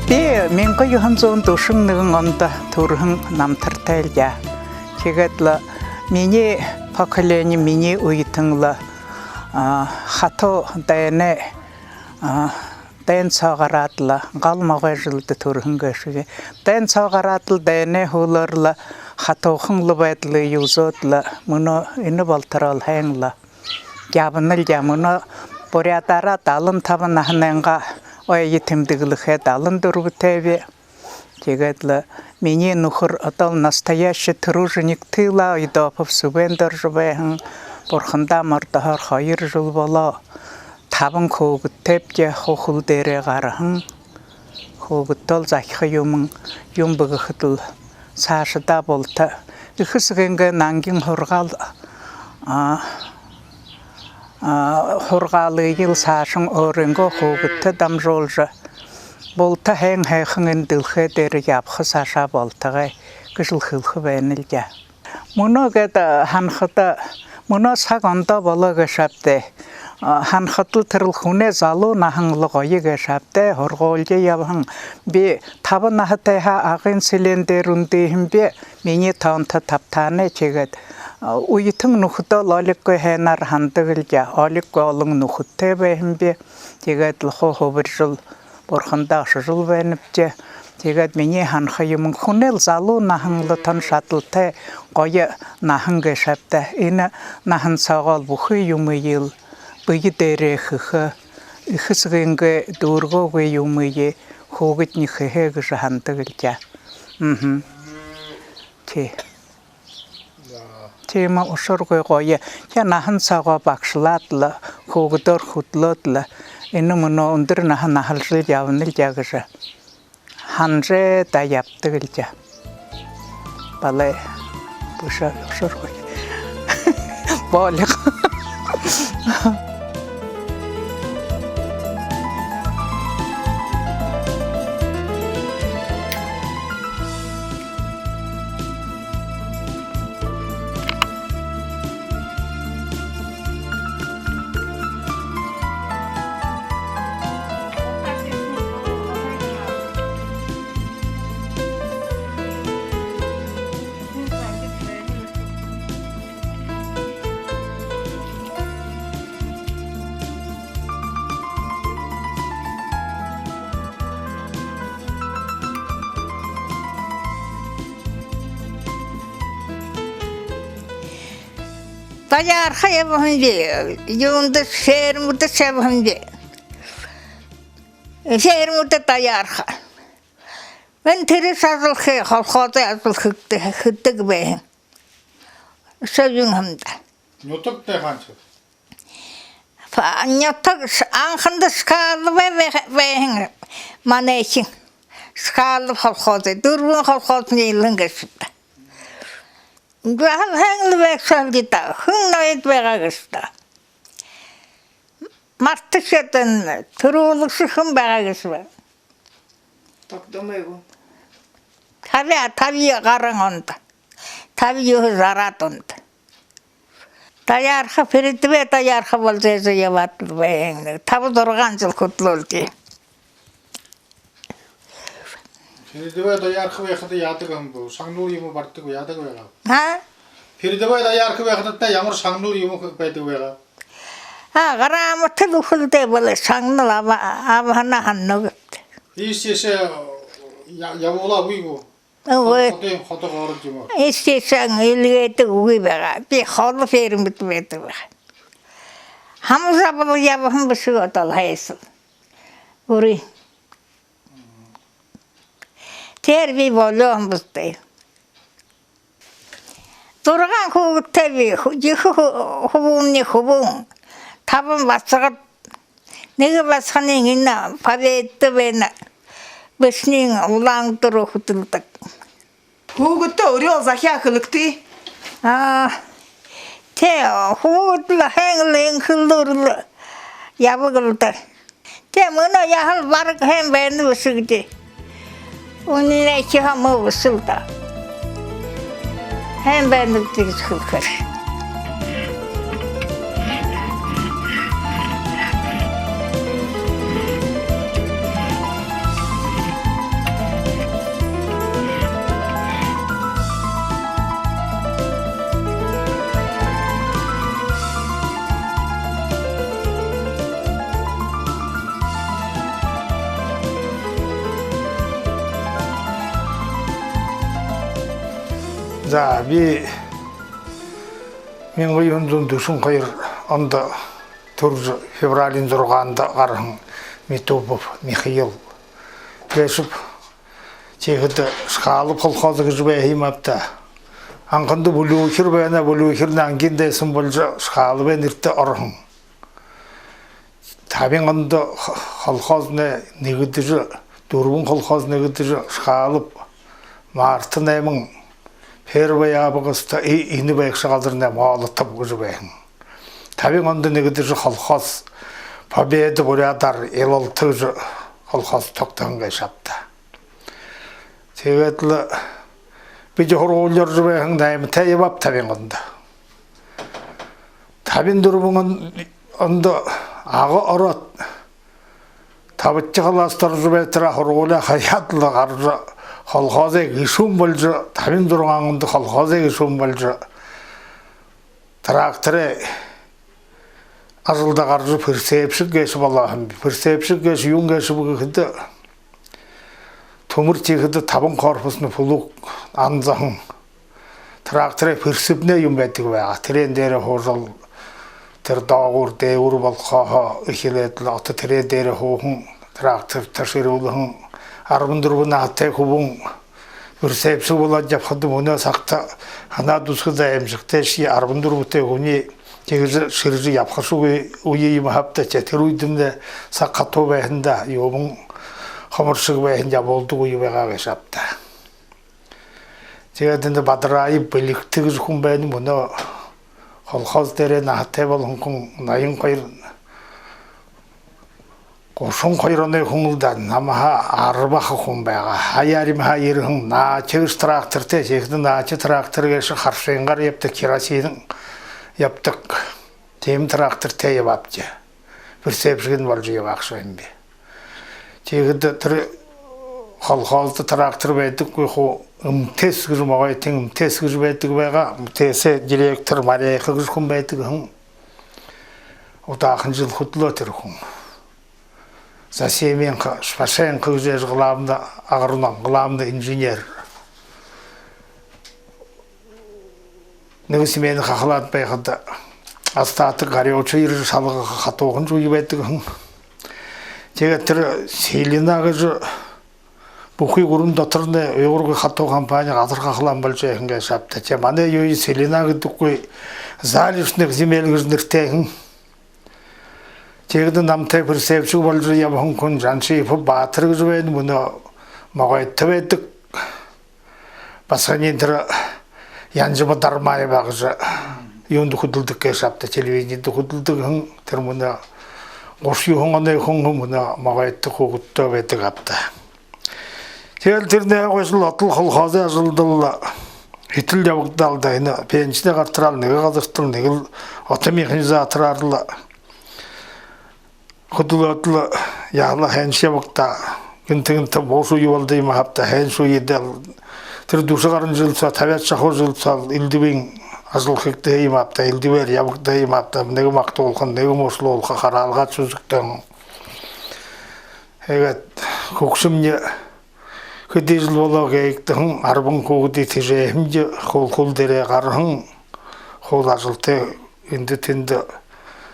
Би мянга юһэн зуун дүшэн нэгэн ондо түрэһэн намтартай лэ даа. Тиигээд лэ минии поколени, минии үетэн лэ, а, хатуу дайнай, а, дайн соо гараад лэ, гал могой жэлдэ түрэһэн гээшэ. Дайн соо гараад лэ, дайнай һүүлээр лэ хатуухан лэ байдалые үзөөд лэ, мүнөө энэ болотороо лэ һайн лэ ябана лэ даа. Мүнөө буряадаараа далан табан наһанайнгаа ойе тэмдэглэхэдэ, далан дүрбэтэйб. Тиигээд лэ минии нүхэр, одоо лэ настоящий труженик тыла Ойдопов Сүбэн Доржо байһан, бурхандаа мордоһоор хоёр жэл болоо. Табан хүүгэдтэйбди, хуу хүл дээрээ гараһан. Хүүгэдтөө лэ захиха юумэн, юумэ бэгэхэдэл саашадаа булта. Эхэ эсэгынгээ нангин һургаал, а, а, һургаалые лэ саашань өөрынгөө хүүгэдтэ дамжуулжа, булта һайн һайхан энэ дэлхэй дээрэ ябаха саашаа болтогой гэжэ лэ хэлэхэ байна лэ даа. Мүнөө гээд, а, һанахада, мүнөө саг ондоо болоо гээшэ ааб даа. А, һанахадал тэрэл хүнэй залуу наһан лэ гоё гээшэ ааб даа. Һургуулида ябаһан. Би табан наһатайһаа Агын селеэн дээрэ үндыһэн би. Минии тоонто табтаанай. Тиигээд, а, үетэн нүхэдөөл олиггүй һайнаар һанадаг лэ даа. Олиггүй олон нүхэдтэй байһан би. Тиигээд лэ хуу һубарижал, бурхандаа ошожол байнабди. Тиигээд минии һанаха юумэн, хүнэй лэ залуу наһан лэ тон шадалтай, гоё наһан гээшэ ааб даа. Энэ наһан соогоо лэ бүхы юумые лэ бэе дээрээ хэхэ, эхэ эсэгынгээ дүүргээгүй юумые хүүгэдни хэхэ гэжэ һанадаг лэ даа. Мгм. Тии. Тиимэ, ушаргүй гоё. Тии, наһан соогоо багшалаад лэ, хүүгэдөөр хүдэлөөд лэ, энэ мүнөө үндэр наһа наһалжал ябана лэ даа гэжэ һанажа даа ябадаг лэ даа. Балай бэшэ, ушаргүй. Болиг. Доярхаа ябаһан би, юундэ, фермэдэ ябаһан би. Фермэдэ доярхаа. Мин тэрэ ажал хэ-, колхозой ажал хэгдэ-, хэдэг байһан. Шэжэн хамда. Нютагтаа хаанахи? Фа-, нютаг ш-, анханда Чкаловай бай-, байһан манайхин. Чкалов колхозой, дүрбэн колхоз ниилэн гээшэ даа. Жаһал һайн лэ байха шалги даа. Хэн ноёд байгаа гээшэ даа. Мартажа ядана, түрүүлэгшэ хэн байгаа гээшэб. Тогтомойгоо. Табяа, табяа гаран ондо. Табяа юһэ жараад ондо. Доярхаа, передовой доярхаа болжо ябаад лэ байһан. Таба зургаан жэл хүдэлөөл даа. Передовой доярхаа байхада яадаг юм бэ? Шагнал юумэ баридаг, яадаг байгаа? А? Передовой доярхаа байхада та ямар шагнал юумэ байдаг байгаа? А, грамота үхэлдөө болоо, шагнал аба-, абаһанаа һанана гээбди. Иишэ тиишээ я-, ябуулаагүй гү? Үгы. Ходо, ходо город юм гү? Иишэ тиишээ эльгээдэггүй байгаа. Би холо фермэдэ байдаг байгаа. Хамажа абал ябаһан бэшэ гү, одоол һайшаал. Үри. Тэрэ би болёоһон бэшэ даа. Зургаан хүүгэдтэй би, ху-, ехэ ху-, хүбүүмни хүбүүн. Табан басагад. Нэгэ басаганиинь энэ Победада байна. Бэшэниинь Улаан-Үдэ руу хүдэлдэг. Хүүгэдтэ өөрынгөө захяа хэлэгты. А, тэ, хүүгэд лэ һайн лэ, энхэ лэ, үри лэ ябаг лэ даа. Тэ, мүнөө яһала бараг һайн байна бэшэ гү даа. Үнинэй хэмээ бэшэл даа. Һайн байна гү гэжэ хэлэхээр. За, би мянга юһэн зуун дүшэн хоёр ондо түрэжэ, февралиин зургаанда гараһан Митупов Михаил гээшэб. Тиихэдэ Чкалов колхоз гэжэ байһан юм ааб даа. Анханда Блюхер байна, Блюхер ангиин дайсан болжо, Чкаловай нэртэ ороһон. Табин ондо х-, колхознай нэгэдэжэ, дүрбэн колхоз нэгэдэжэ, Чкалов, Марта найман, Первая августа, и энэ байгша газарнай Молотов гэжэ байһан. Табин ондо нэгэдэжэ колхоз Победа, буряадаар Илалта гэжэ колхоз тогтоһон гээшэ ааб даа. Тиигээд лэ бидэ һургуули орожо байһан, найматай ябаабди табин ондо. Табин дүрбэн он-, ондо Ага ороод, табадахи класста орожо байтараа һургуулияа хаяад лэ гаража, колхозой гэшүүн болжо, табин зургаан ондо колхозой гэшүүн болжо, тракторай ажалда гаража, прицепщик гээшэ болоо һэм би. Прицепщик гээшэ юун гээшэб гэхэдэ, түмэр тиихэдэ табан корпусный плуг анзаһан. Тракторай прицепнай юм байдаг байгаа. Тэрээн дээрэ һуужал, тэрэ доогуур дээгүүр болохоһоо эхилээд лэ, ото тэрээн дээрэ һууһан, трактор ташируулһан, арбан дүрбэн наһатай хүбүүн прицепщик болоод ябахада, мүнөө сагта һанаад үзэхэдэ, аймшагтайшье арбан дүрбэтэй һүни тиигэжэ шэрэжэ ябахашьегүй үе юм ааб даа. Тэ, тэрэ үедэмнай саг хатуу байһан даа, юумэн хоморшог байһан, ябуулдаг үе байгаа гээшэ ааб даа. Тиигээд энэ Бадараев Бэлигтэ гэжэ хүн байна, мүнөө колхоз дээрээ наһатай болоһон хүн, наян хоёр, гушан хоёр оной хүн лэ даа, намһаа арбаха хүн байгаа. Һаяар юм һаа ерэһэн, Наача гэжэ трактортай, тиихэдэ Наача трактор гээшэ харшангаар ябадаг, керосинаар ябадаг. Тиимэ трактортай ябаабди. Прицепщик болжо ябаашоо юм би. Тиихэдэ тэрэ колхозто трактор байдаггүй хуу, МТС гэжэ, Могойтын МТС гэжэ байдаг байгаа. МТС-эй директор Марейха гэжэ хүн байдаг һэн. Удаахан жэл хүдэлөө тэрэ хүн. Засеменко, Шпашенко гэжэ ээжэ главный агроном, главный инженер. Нэгэ смена хахалаад байхада, остаток горючее ерэжэ шалгахаа хатуухан үе байдаг һэн. Тиигээд тэрэ Целина гэжэ бүхы гүрэн доторнай уйгаргүй хатуу компани газар хахалаан болжо байһан гээшэ ааб даа. Тээ манай үедэ Целина гэдэггүй, Залежных земель гэжэ нэрэтэй һэн. Тиигээд намтай прицепщик болжо ябаһан хүн Жаншипов Баатар гэжэ байна, мүнөө Могойто байдаг. Басаганиинь тэрэ Янжима Дармаева гэжэ юундэ хүдэлдэг гээшэ ааб даа, телевиденидэ хүдэлдэг һэн. Тэрэ мүнөө гушан юһэн оной хүн, мүнөө Могойто хүүгэдтэй байдаг ааб даа. Тиигээл тэрэнэй хойшол отол колхозой ажалда лэ хэтэ л ябагдаал даа. Энэ пенсидэ гартараа лэ нэгэ газарта лэ, нэгэл ото механизатораар лэ хүдэлөөд лэ, яһала һайншье ябагдаа. Гэнтэ гэнтэ буушуу юу болодог юм ааб даа, һайншье үедэл. Тэрэ дүшэ гаран жэл соо, табяад шахуу жэл соо элдэбын ажал хэгдэһэн юм ааб даа, элдэбээр ябагдаһан юм ааб даа. Нэгэ магтуулха, нэгэ муушалуулха, хараалгаа үзэгдэһэн. Тиигээд хүгшэмни хэды жэл болоо гээгдэһэн, арбан хүүгэдые тэжээһэмди, хуул-хуул дээрээ гараһан, хуул ажалтай, эндэ тэндэ,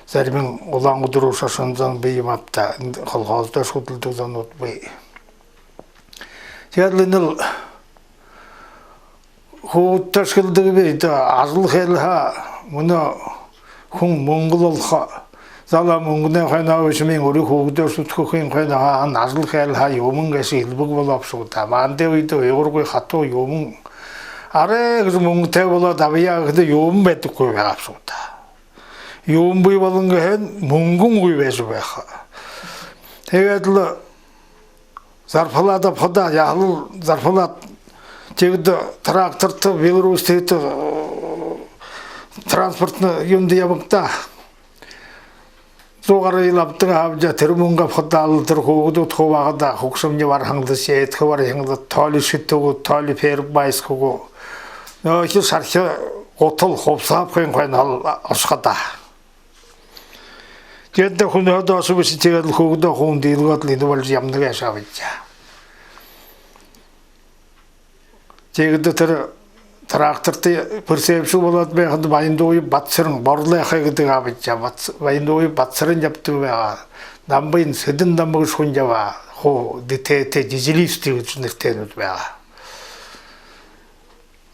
заримань Улаан-Үдэдэ шашан зон бии юм ааб даа, эндэ колхоздо хүдэлдэг зонууд бии. Тиигээд лэ энэл хүүгэдтэ ашагладаг би, да, ажал хээлһээ мүнөө хүн мүнгэ лэ олохо. Зала мүнгэнэй хойноо бэшэ, мүн үри хүүгэдээ шүтэхэ хэн хойноо, һаа, ажал хээлһээ юумэн гээшэ элбэг болооб шуу даа. Манда үедэ уйгаргүй хатуу юумэн. Арай гэжэ мүнгэтэй болоод абая гэхэдэ, юумэн байдаггүй байгааб шуу даа. Юумэн бии болонхой һэн, мүнгэн үгы байжа байха. Тиигээд лэ зарплата абахада, яһала зарплата, тиигээд тракторто, Беларусь тиигээд, э, транспортно юундэ ябагдаа. Зуугаар лэ абадаг ааб даа, тэрэ мүнгэ абахадаа лэ тэрэ хүүгэдүүд хуу бага даа, хүгшэмни бараһан лэ, сетка бараһан лэ, то ли шэтэ гү, то ли первомайск гү. Нөөхи шархи, гутал, хубсаһа абахын хойноо лэ ошохо даа. Тиигээд хүнһөө доошо бэшэ, тиигээд лэ хүүгэдээ хуун диилгээд лэ, энэ болжо ябана гээшэ ааб даа. Тиигээд тэрэ тракторто прицепщик болоод байхада, Баяндууев Батсэрэн, Борлой ахай гэдэг ааб даа. Бат-, Баяндууев Батсэрэн ябадаг байгаа. Дамбын Сэдэн Дамба гэжэ хүн ябаа. Хуу ДТТ, дизелист гэжэ нэрэтэйнүүд байгаа.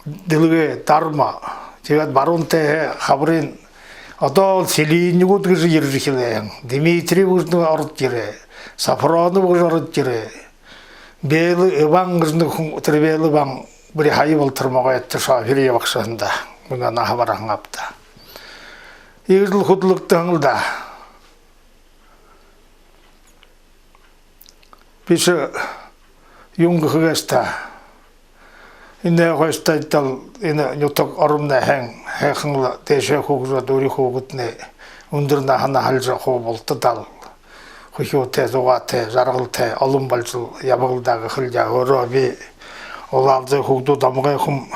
Дэлгэй, Дарма. Тиигээд баруун тээһээ хабарынь одоол Селиннигүүд гэжэ ерэжэ эхилээ һэн. Дмитриев гэжэ нэгэ ород ерээ. Сафронов гэжэ ород ерээ. Белый Иван гэжэ нэгэ хүн, тэрэ Белый Иван бүри һая болотор Могойтодо шофёр ябагша һэн даа. Мүнөө наһа бараһан ааб даа. Иигэжэ лэ хүдэлэгдэһэн лэ даа. Бэшэ, юун гэхэ гээшэб даа. Энээнэй хойшо тайдал энэ нютаг оромнай һайн һайхан лэ дээшээ хүгжөөд, үри хүүгэднай үндэр наһа наһалжа, хуу бултадал хүхюутэй, зугаатай, жаргалтай олон болжол ябаг лэ даа гэхэл даа. Өөрөө би Улаалзай хүүгэдүүд омогой хүм.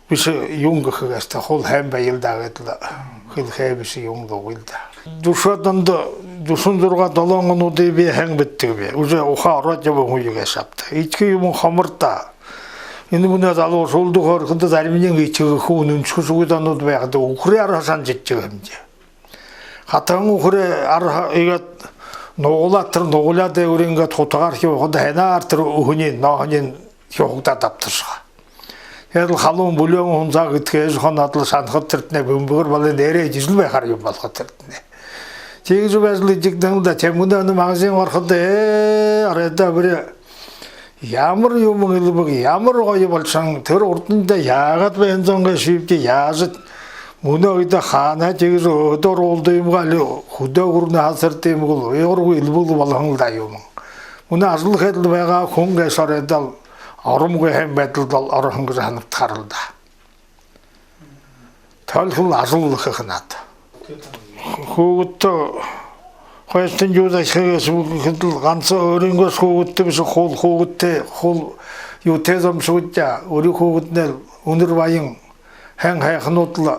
Бэшэ, юун гэхэ гээшэб даа, хуу һайн байл даа гээд лэ хэлэхэ бэшэ, юун лэ үгыл даа. Дүшөөд ондо дүшэн зургаа, долоон онуудые би һайн бэдтэгби. Уже ухаа ороод ябаһан үе гээшэ ааб даа. Эдихэ юумэн хомор даа. Энэ мүнөө залуушуулда хөөрэхэдэ, зариманиинь эдихэгүй, үнэншэхэгүй зонууд байхада, үхэрэй арһа шанажа эдидэг юм даа. Хатаһан үхэрэй арһа иигээд нугалаад, тэрэ нугалаа дээгүүрээ иигээд хутагаархи уухада, һайнаар тэрэ үһэниинь, нооһониинь хюхагдаад абтаршаха. Тиигээд лэ халуун бүлеэн уһан саг эдихэ һэн һаа, хоноод лэ шанахада, тэрэтнай бэмбэгэр болон нээрээ эдижэл байхаар юм болохо тэрэтнай. Тиигэжэ байжал эдигдэн лэ даа. Тиимэ, мүнөө энэ магазин ороходо, ээ, арайдаа бүри ямар юумэн элбэг, ямар гоё болошоһон, тэрэ урдань даа яагаад байһан зон гээшэбибди, яажа, мүнөө үедэ хаана тиигэжэ өөһэдөө оруулдаг юм гү, али хүдөө гүрэнэй һазарта юм гү, уйгаргүй элбэг лэ болоһон лэ даа юумэн. Мүнөө ажал хээд лэ байгаа хүн гээшэ арайдаа оромгүй һайн байдалда ороһон гэжэ һанагдахаар лэ даа. Только лэ ажал лэ хэхэ надо. Хүүгэдтэ хойшонь юу захихэ гээшэб гэхэдэл, ганса өөрынгөө хүүгэдтэ бэшэ, хуу хүүгэдтэ, хуу юутэй зон бшуу даа. Үри хүүгэднай үнэр баян, һайн һайханууд лэ,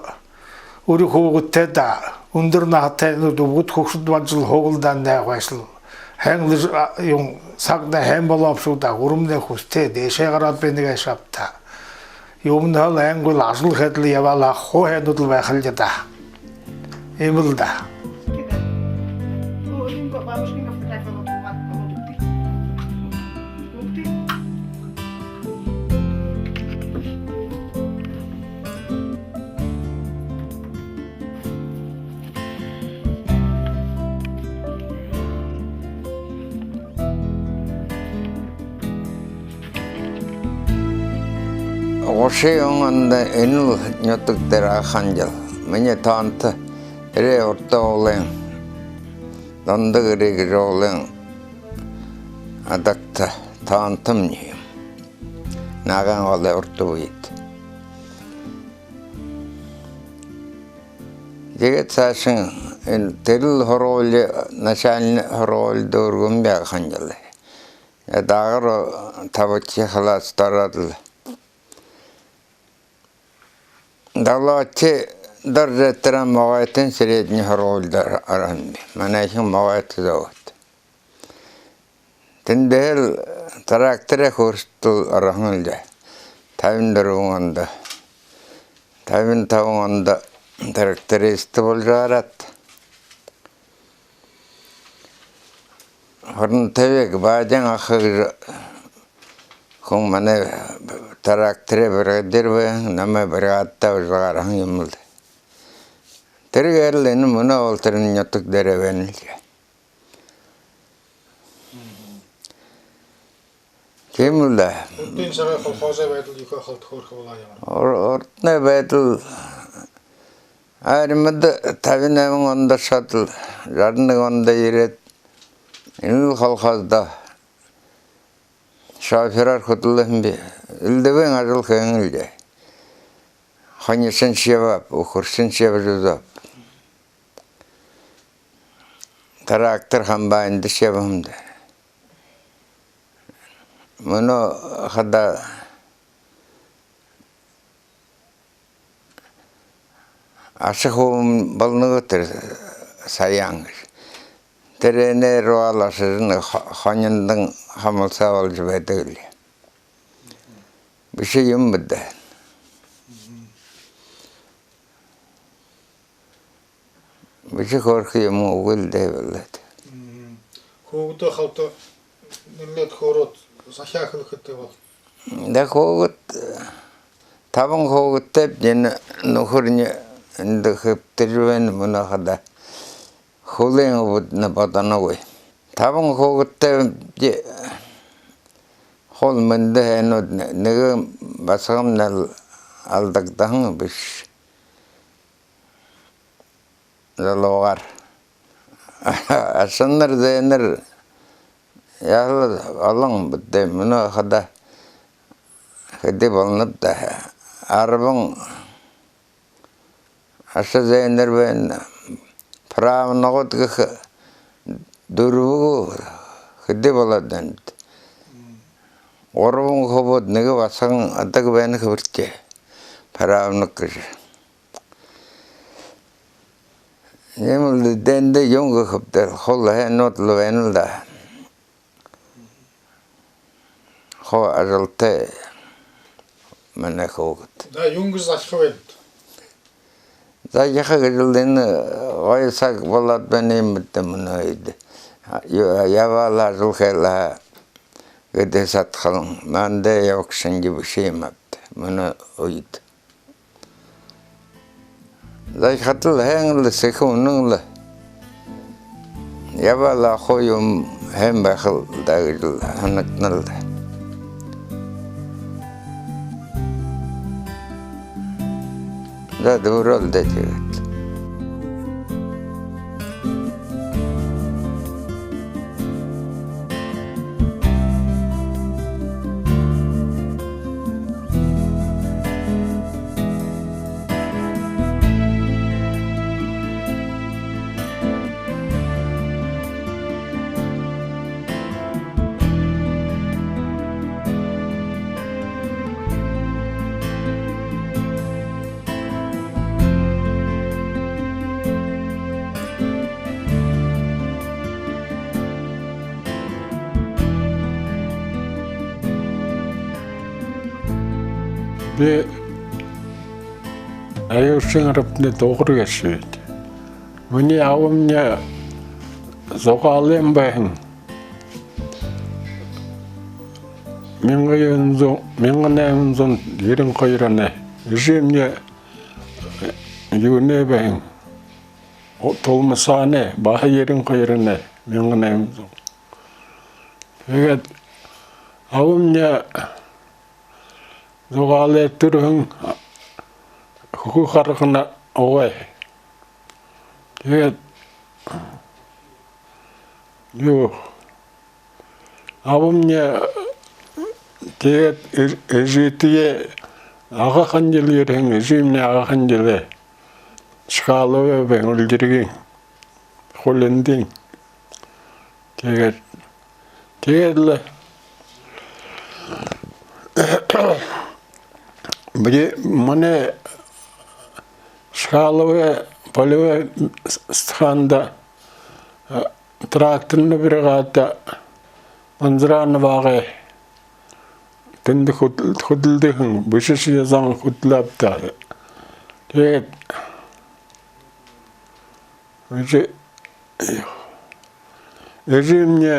үри хүүгэдтэ даа, үндэр наһатайнууд, үбгэд хүгшэд болжол һуугал даа, энэ хойшол. Һайн лэ, а, юун, сагнай һайн болоо бшуу даа, гүрэмнай хүсэтэй, дээшээ гараад байна гээшэ ааб даа. Юумэн һаа лэ ангуул ажал хэдэл ябаал, хуу һайнууд лэ байхал даа. Иимэл даа. Гушан ондо энэ нютаг дээрэ Ахангил. Минии тоонто эрэй урда уулын, Дунда Гэрэй гэжэ уулын адагта тоонтомни юм. Наган голой урда бэедэ. Тиигээд саашань энэ тэрэл һургуули, начальна һургуули дүүргэһэн би Ахангилда. Дагуур табадахи класста ороод лэ, долоодохи дор жэтэрээн Могойтын средний һургуулида ороо-, орооһон би. Манайхин Могойто зөөһэд. Тэндэһээл тракторай курста ороһон лэ даа. Табин дүрбэн ондо. Табин табан ондо тракторист боложо гараад, Хоронтовик Баадян аха гэжэ хүн манай тракторай бригадир байһан, намайе бригадада абажа гаргаһан юм лэ даа. Тэрэ гээрэл энэ мүнөө болотор энэ нютаг дээрэ байна лэ даа. Тиимэл даа. Урдын сагай колхозой байдал юугээ халта хөөрхэ болоо юм? Ур-, урдын байдал, армида табин найман ондо ошоод лэ, жаран нэгэн ондо ерээд, энэл колхоздо шофёроор хүдэлһэн би. Элдэбын ажал хэһэн лэ даа. Хонишоншье ябааб, үхэршэншье ябажа үзөөб. Трактор, комбайнда шье ябаһан даа. Мүнөө хадаа аша хүбүүн болоно гү тэрэ Саян гэжэ. Тэрэнэй руу лэ ошожо, нэгэ хо-, хониндонь хамалсаа боложо байдаг лэ. Бэшэ юм бэ даа. Бэшэ хөөрхэ юумэн үгы лэ даа, болоод. Мгм. Хүүгэдээ халта нэмээд хөөрөөд, захяа хэлэхэтэй бол. Даа, хүүгэд, табан хүүгэдтэйбди, энэ нүхэрни эндэ хэбтэжэ байна, мүнөө хадаа хүлынь үбдэнэ бодоногүй. Табан хүүгэдтэйбди, хуу мэндэ һайнууд, нэ-, нэгэ басагамни алдагдаһан бэшэ. Залуугаар. Ашанар, зээнэр яһала олон бэд даа, мүнөө хадаа хэды болоноб даа. Арбан аша зээнэр байна. Правнугууд гэхэ дүрбэ гү, хэды болоод байна. Гурбан хүбүүд, нэгэ басаган, адаг байна хэбэртэй. Правнук гэжэ. Иимэл даа, эндэ юун гэхэб даа, хуу һайнууд лэ байна лэ даа. Хуу ажалтай манай хүүгэд. Даа, юун гэжэ захиха байнат? Захиха гэжэ лэ энэ гоё саг болоод байна юм бэ даа мүнөө үедэ. Ю-, ябаал ажал хэл һаа, гэдэг садхалан. Манда ябаг шэнги бэшэ юм ааб даа мүнөө үедэ. Захихада лэ һайн лэ, сэхэ үнэн лэ. Ябаал хуу юумэн һайн байха лэ даа гэжэ лэ һанагдана лэ даа. За, дүүрээ лэ даа тиигээд. Би Аюушын Арбатанай Дугар гээшэб. Минии абамни Зугаалайн байһан. Мянга юһэн зуун, мянга найман зуун ерэн хоёр оной. Эжымни юунэй байһан. О, Тулмасаанай, баһа ерэн хоёр оной, мянга найман зуун. Тиигээд абамни Зугаалай түрэһэн, хүхэ харгана угай. Тиигээд юу, абамни тиигээд э-, эжытэеэ, агаахан жэлээр һэн, эжымни агаахан жэлээр Чкаловай байһан, Үльжэргын хулиндын. Тиигээд, тиигээд лэ би, манай Чкаловай полевой с-, стханда, э, тракторна бригада Манзрановагай тэндэ хүдэл-, хүдэлдэгэн, бэшэшье зон хүдэлөөбди. Тиигээд эжы-, эжымни,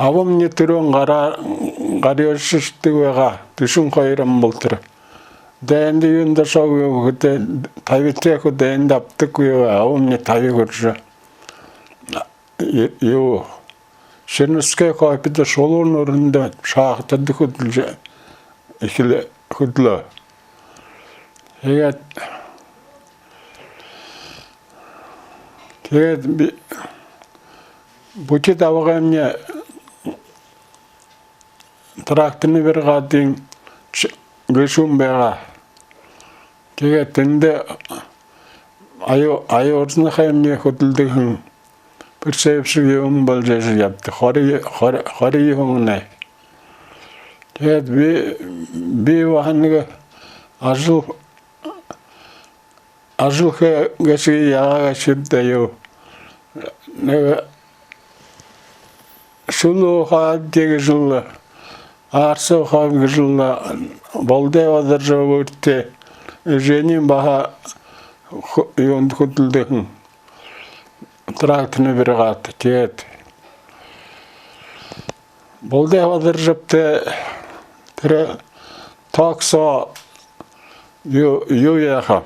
абамни түрүүн гараа, гараа ошодог байгаа, дүшэн хоёр он болотор. Дайнда юундэ ошоогүй гэхэдэ, табитай хүнэй дайнда абтадаггүй байгаа, абамни табиха хүрэжэ. Ю-, юу, Ширнурская копида шулуун үрэндэ шахтада хүдэлжэ эхилээ, хүдэлөө. Тиигээд, тиигээд би, Бутит абгаймни тракторна бригадын ч-, гэшүүн байгаа. Тиигээд тэндэ Аю-, Аюурзанхаймни хүдэлдэгэн, прицепщик юумэн боложо ябадаг, хорин, хори-, хорин юһэн оной. Тиигээд би, би баһа нэгэ ажал, ажал хэ-, гээшэб, яагаа гээшэб даа юу. Нэгэ шүлэ уухаб гэжэ лэ, арса уухаб гэжэ лэ, Болдой Бадаржаб гэртээ, эжынь баһа ху-, юундэ хүдэлдэгэн, тракторна бригада. Тиигээд Болдой Бадаржабтай тэрэ токсо юу, юу яаха.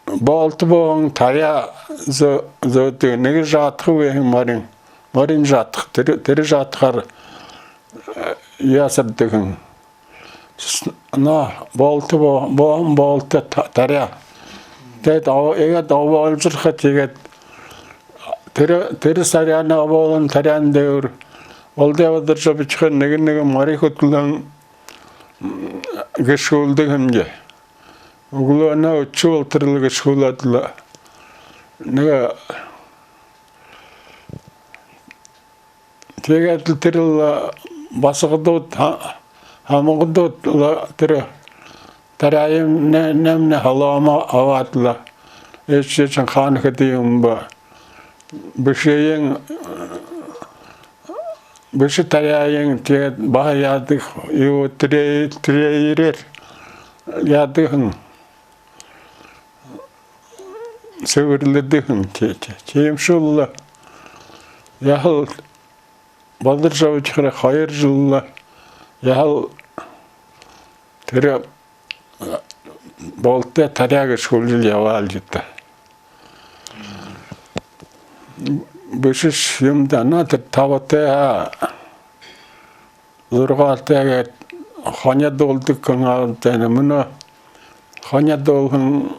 Болто бууһан таряа зөө-, зөөдэг, нэгэ жатаха байһан морин, морин жатаха, тэрэ, тэрэ жатахаар, э, ясардаг һэн. С-, на, болто буу-, бууһан болто та-, таряа. Тиигээд о-, иигээд обоолжорхо, тиигээд тэрэ, тэрэ таряанай, обоолһон таряан дээрэ Болдой Бадаржаб шье нэгэ, нэгэ мори хүтэлһэн, м, гэшхүүлдэг һэмди. Үглөөнэй үдшэ болотор лэ гэшхүүлээд лэ. Нэгэ тиигээд лэ тэрэл басагадууд, ха-, хамагадууд лэ тэрэ таряаемнай, нэмнай халаама абаад лэ. Эшшээ шэнь хаана хэды юм бэ. Бэшыень, бэшэ таряаень, тиигээд баһа яадаг, юу, трей-, трейерээр яадаг һэн. Сэбэрлэдэг һэн, ти-, ти-, тиимэ шүлэ лэ. Яһала Бадаржаб шье хоёр жэл лэ. Яһала тэрэ болто таряа гэшхүүлжэл ябаал даа. Бэшэшье юм даа, на, тэрэ табатай, а, зургаалтай гээд хони дуулдаг хэн ааб даа, мүнөө хони дуулһан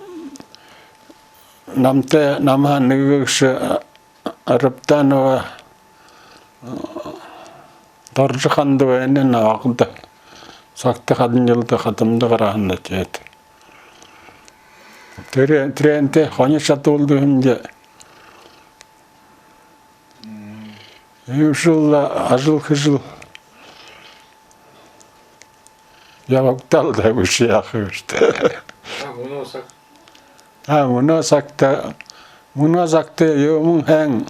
намтай, намһаа нэгэ гэшэ Рабданова Доржо Хандавайна Наадада. Сагта хадам жэлдэ хадамда гараһан даа, тиигээд. Тэрэ, тэрээнтэй хони шадуулдаг һэмди. Иимэ шүлэ лэ, ажал хэжэл ябагдал даа, бэшэ яаха юм бшуу даа. А, мүнөө саг-, а, мүнөө сагта, мүнөө сагта юумэн һайн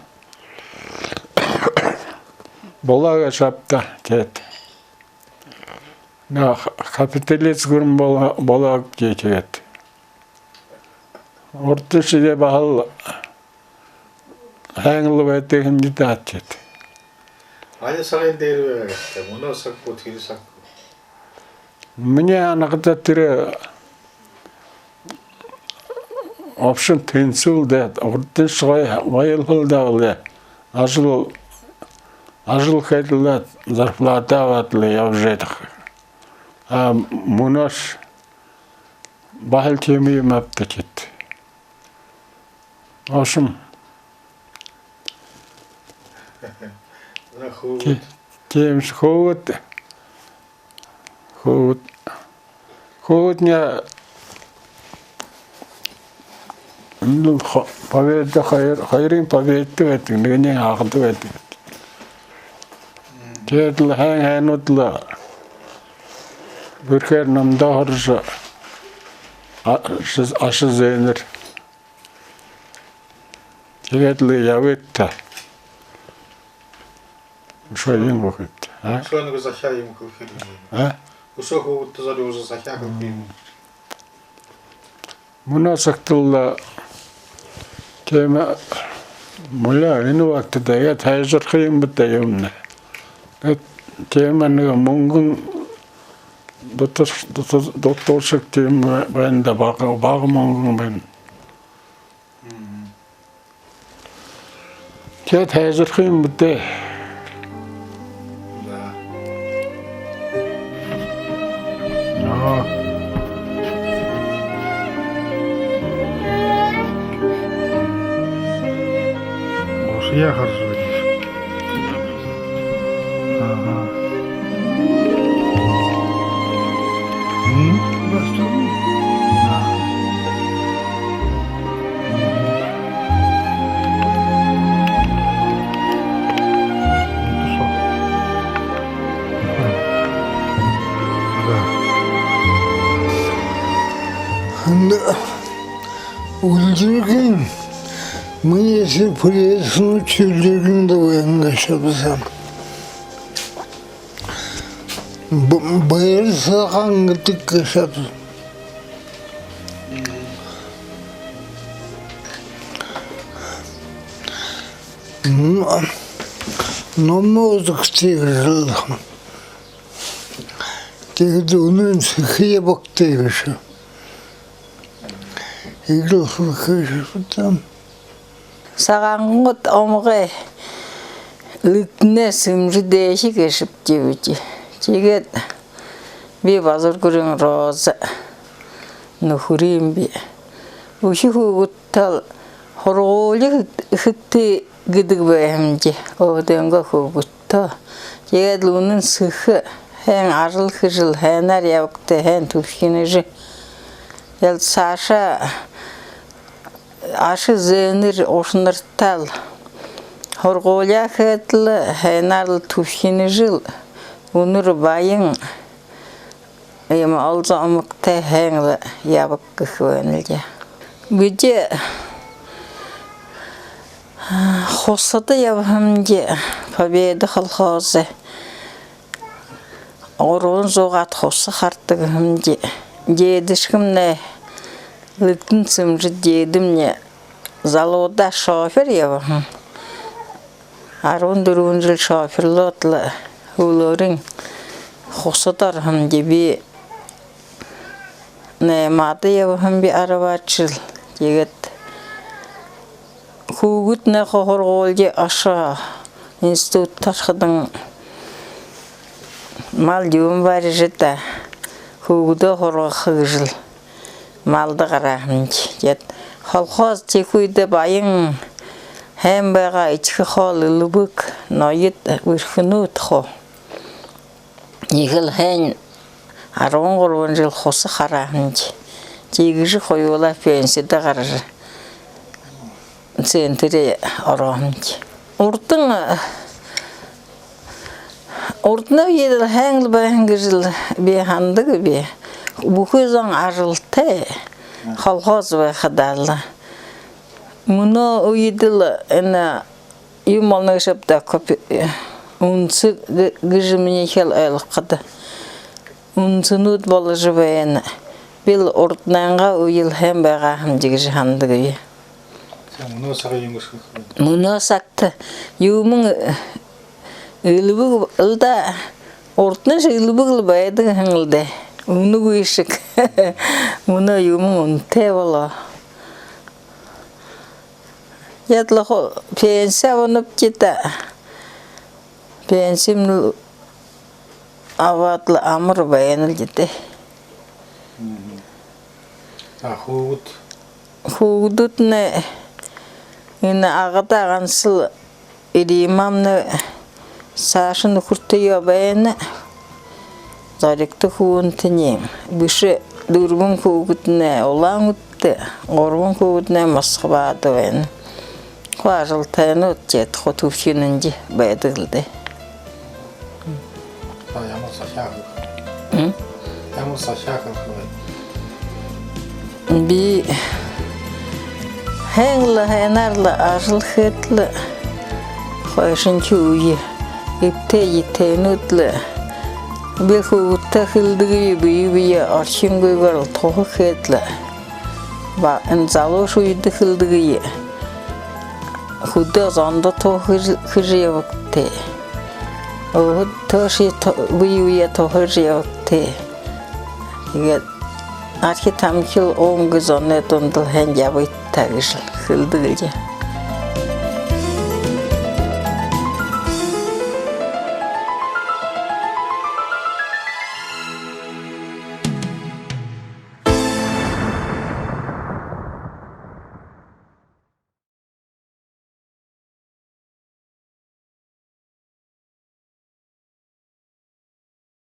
болоо гээшэ ааб даа, тиигээд. Наа, капиталист гүрэн болоо, болоо гээд. Урданшье баһал һайн лэ байдаг юм даа гээд. Али сагай дээрэ байгаа гээшэбта, мүнөө саг гү, тэрэ саг гү? Минии һанахада тэрэ общем тэнсүүл даа, урданшье гоё, гоёл даа лэ. Ажал, ажал хээд лэ, зарплата абаад лэ ябажа байдаг. А мүнөөшье баһал тиимэ юм аабта гээд. В общем, Наа, хүүгэд. Ти-, тиимэшье хүүгэд. Хүүгэд. Хүүгэднай энэ хо-, победа хоёр, хоёрынь победа байдаг, нэгэниинь анхада байдаг. Тиигээд лэ һайн һайнууд лэ бэрхээр номдоо һуража, а-, аша, аша зээнэр. Тиигээд лэ ябыт даа. Үшөө юун гэхэбта, а? Үшөө нэгэ захяа юумэ хэлэхэ юм. А? Үшөө хүүгэдтэ зорюулжа захяа хэлэхэ юм. Мүнөө сагта лэ тиимэ мүлөө энэ багта даа, яа, тайжарха юм бэ даа юумэнь. Тиимэ нэгэ мүнгэн дутууш-, дутуу-, дутуушаг тиимэ байна даа, бага, бага мүнгэн байна. Мгм. Тиигээд тайжарха юм бэ даа. Да. Наа. Бусаяа хаража байна. Ага. М? Бастуун. А. Мгм. Ну что? Да. Да. Үлдэргын, минии сюрприз, ну, үлдэргын даа байна гээшэ бэзэ. Б-, баяр сагаан гэдэг гээшэ бэзэ. М, номоо үзэгты гээшэл. Тиигээд үнэн сэхэ ябагты гээшэ. Иигээл хэлэхэ гээшэ бэзэ. Сагаангууд омогой лэгдэнэй сэмжэ дээшэ гээшэбди бидэ. Тиигээд би Базаргүрэн Роза, нүхэрынь би. Үхи хүүгэдтээл һургуули хэхэ-, хэхэ гэдэг байһамди. Өөһэдынгөө хүүгэдтөө. Тиигээд лэ үнэн сэхэ, һайн ажал хэжэл, һайнаар ябагты, һайн түбхинэжэ. Яал саашаа аша зээнэр, ушанартаал һургуули хээд лэ, һайнаар лэ түбхинэжэл, үнэр баян иимэ олзо омогтой һайн лэ ябаг гэхэ байнал даа. Бидэ хусада ябаһамди, Победа колхозой. Гурбан зуугаад хуса харадаг һэмди. Дедушкэмнай лэгдэн сэмжэ, дедэмни залуудаа шофёр ябаһан. Арбан дүрбэн жэл шофёрлоод лэ, һүүлээрнь хусада ороһамди. Би наймаада ябаһамби арбаад жэл. Тиигээд хүүгэднай һургуулида ошоо, институдта орходонь мал юумэ барижа даа, хүүгэдөө һургаха гэжэл малда гараһамди. Тиигээд колхоз тиихэ үедэ баян һайн байгаа, эдихэ хоол элбэг, ноёд, бэрхэнүүд хуу. Ехэл һайн арбан гурбан жэл хуса хараһамди. Тиигэжэ хоюулаа пенсидэ гаража, центртэ ороһомди. Урдань, урдань үедэл һайн лэ байһан гэжэл би һанадаг би. Бүхы зон ажалтай, колхоз байхадаа лэ. Мүнөө үедэл энэ юм болоно гээшэб даа, копе-, үнсэ гэ-, гэжэ минии хэл ойлгоходо. үнсэнүүд боложо байна. Бил урданайнгаа үел һайн байгаа һэмди гэжэ һанадагби. Тээ, мүнөө сагта юун гэжэ хэлэхэ бэ? Мүнөө сагта юумэн элбэг лэ даа, урданайшье элбэг лэ байдаг һэн лэ даа. Үнэгүй шэг. Мүнөө юумэн үнэтэй болоо. Ядлаху пенси абанабди даа. Пенсимнай абаад лэ амар байнал даа. Мгм. А хүүгэд? Хүүгэдүүднай энэ Агада гансал Иримамнай саашань нүхэртэеэ байна. Зоригто хүүнтэниинь. Бэшэ, дүрбэн хүүгэднай Улаан-Үдэдэ, гурбан хүүгэднай Москвада байна. Хуу ажалтайнууд, тиигээд хуу түбшэнэндэ байдаг лэ даа. Та ямар сахяа хэлэхэ? М? Ямар сахяа хэлэхэ бэ? Би һайн лэ, һайнаар лэ ажал хээд лэ, хойшонхи үе эбтэй эетэйнүүд лэ. Би хүүгэдтээ хэлэдэгби, бэе бэеэ орхигүйгөөр лэ туһа хээд лэ. Ба энэ залуушуулда хэлэдэгби. Хүдөө зондо туһа хэжэ, хэжэ ябагты. Өөһэд төөшэ ту-, бэе бэеэ туһа хэжэ ябагты. Тиигээд архи тамхил үнгэ зоной дундал һайн ябагты гэжэл хэлэдэгби.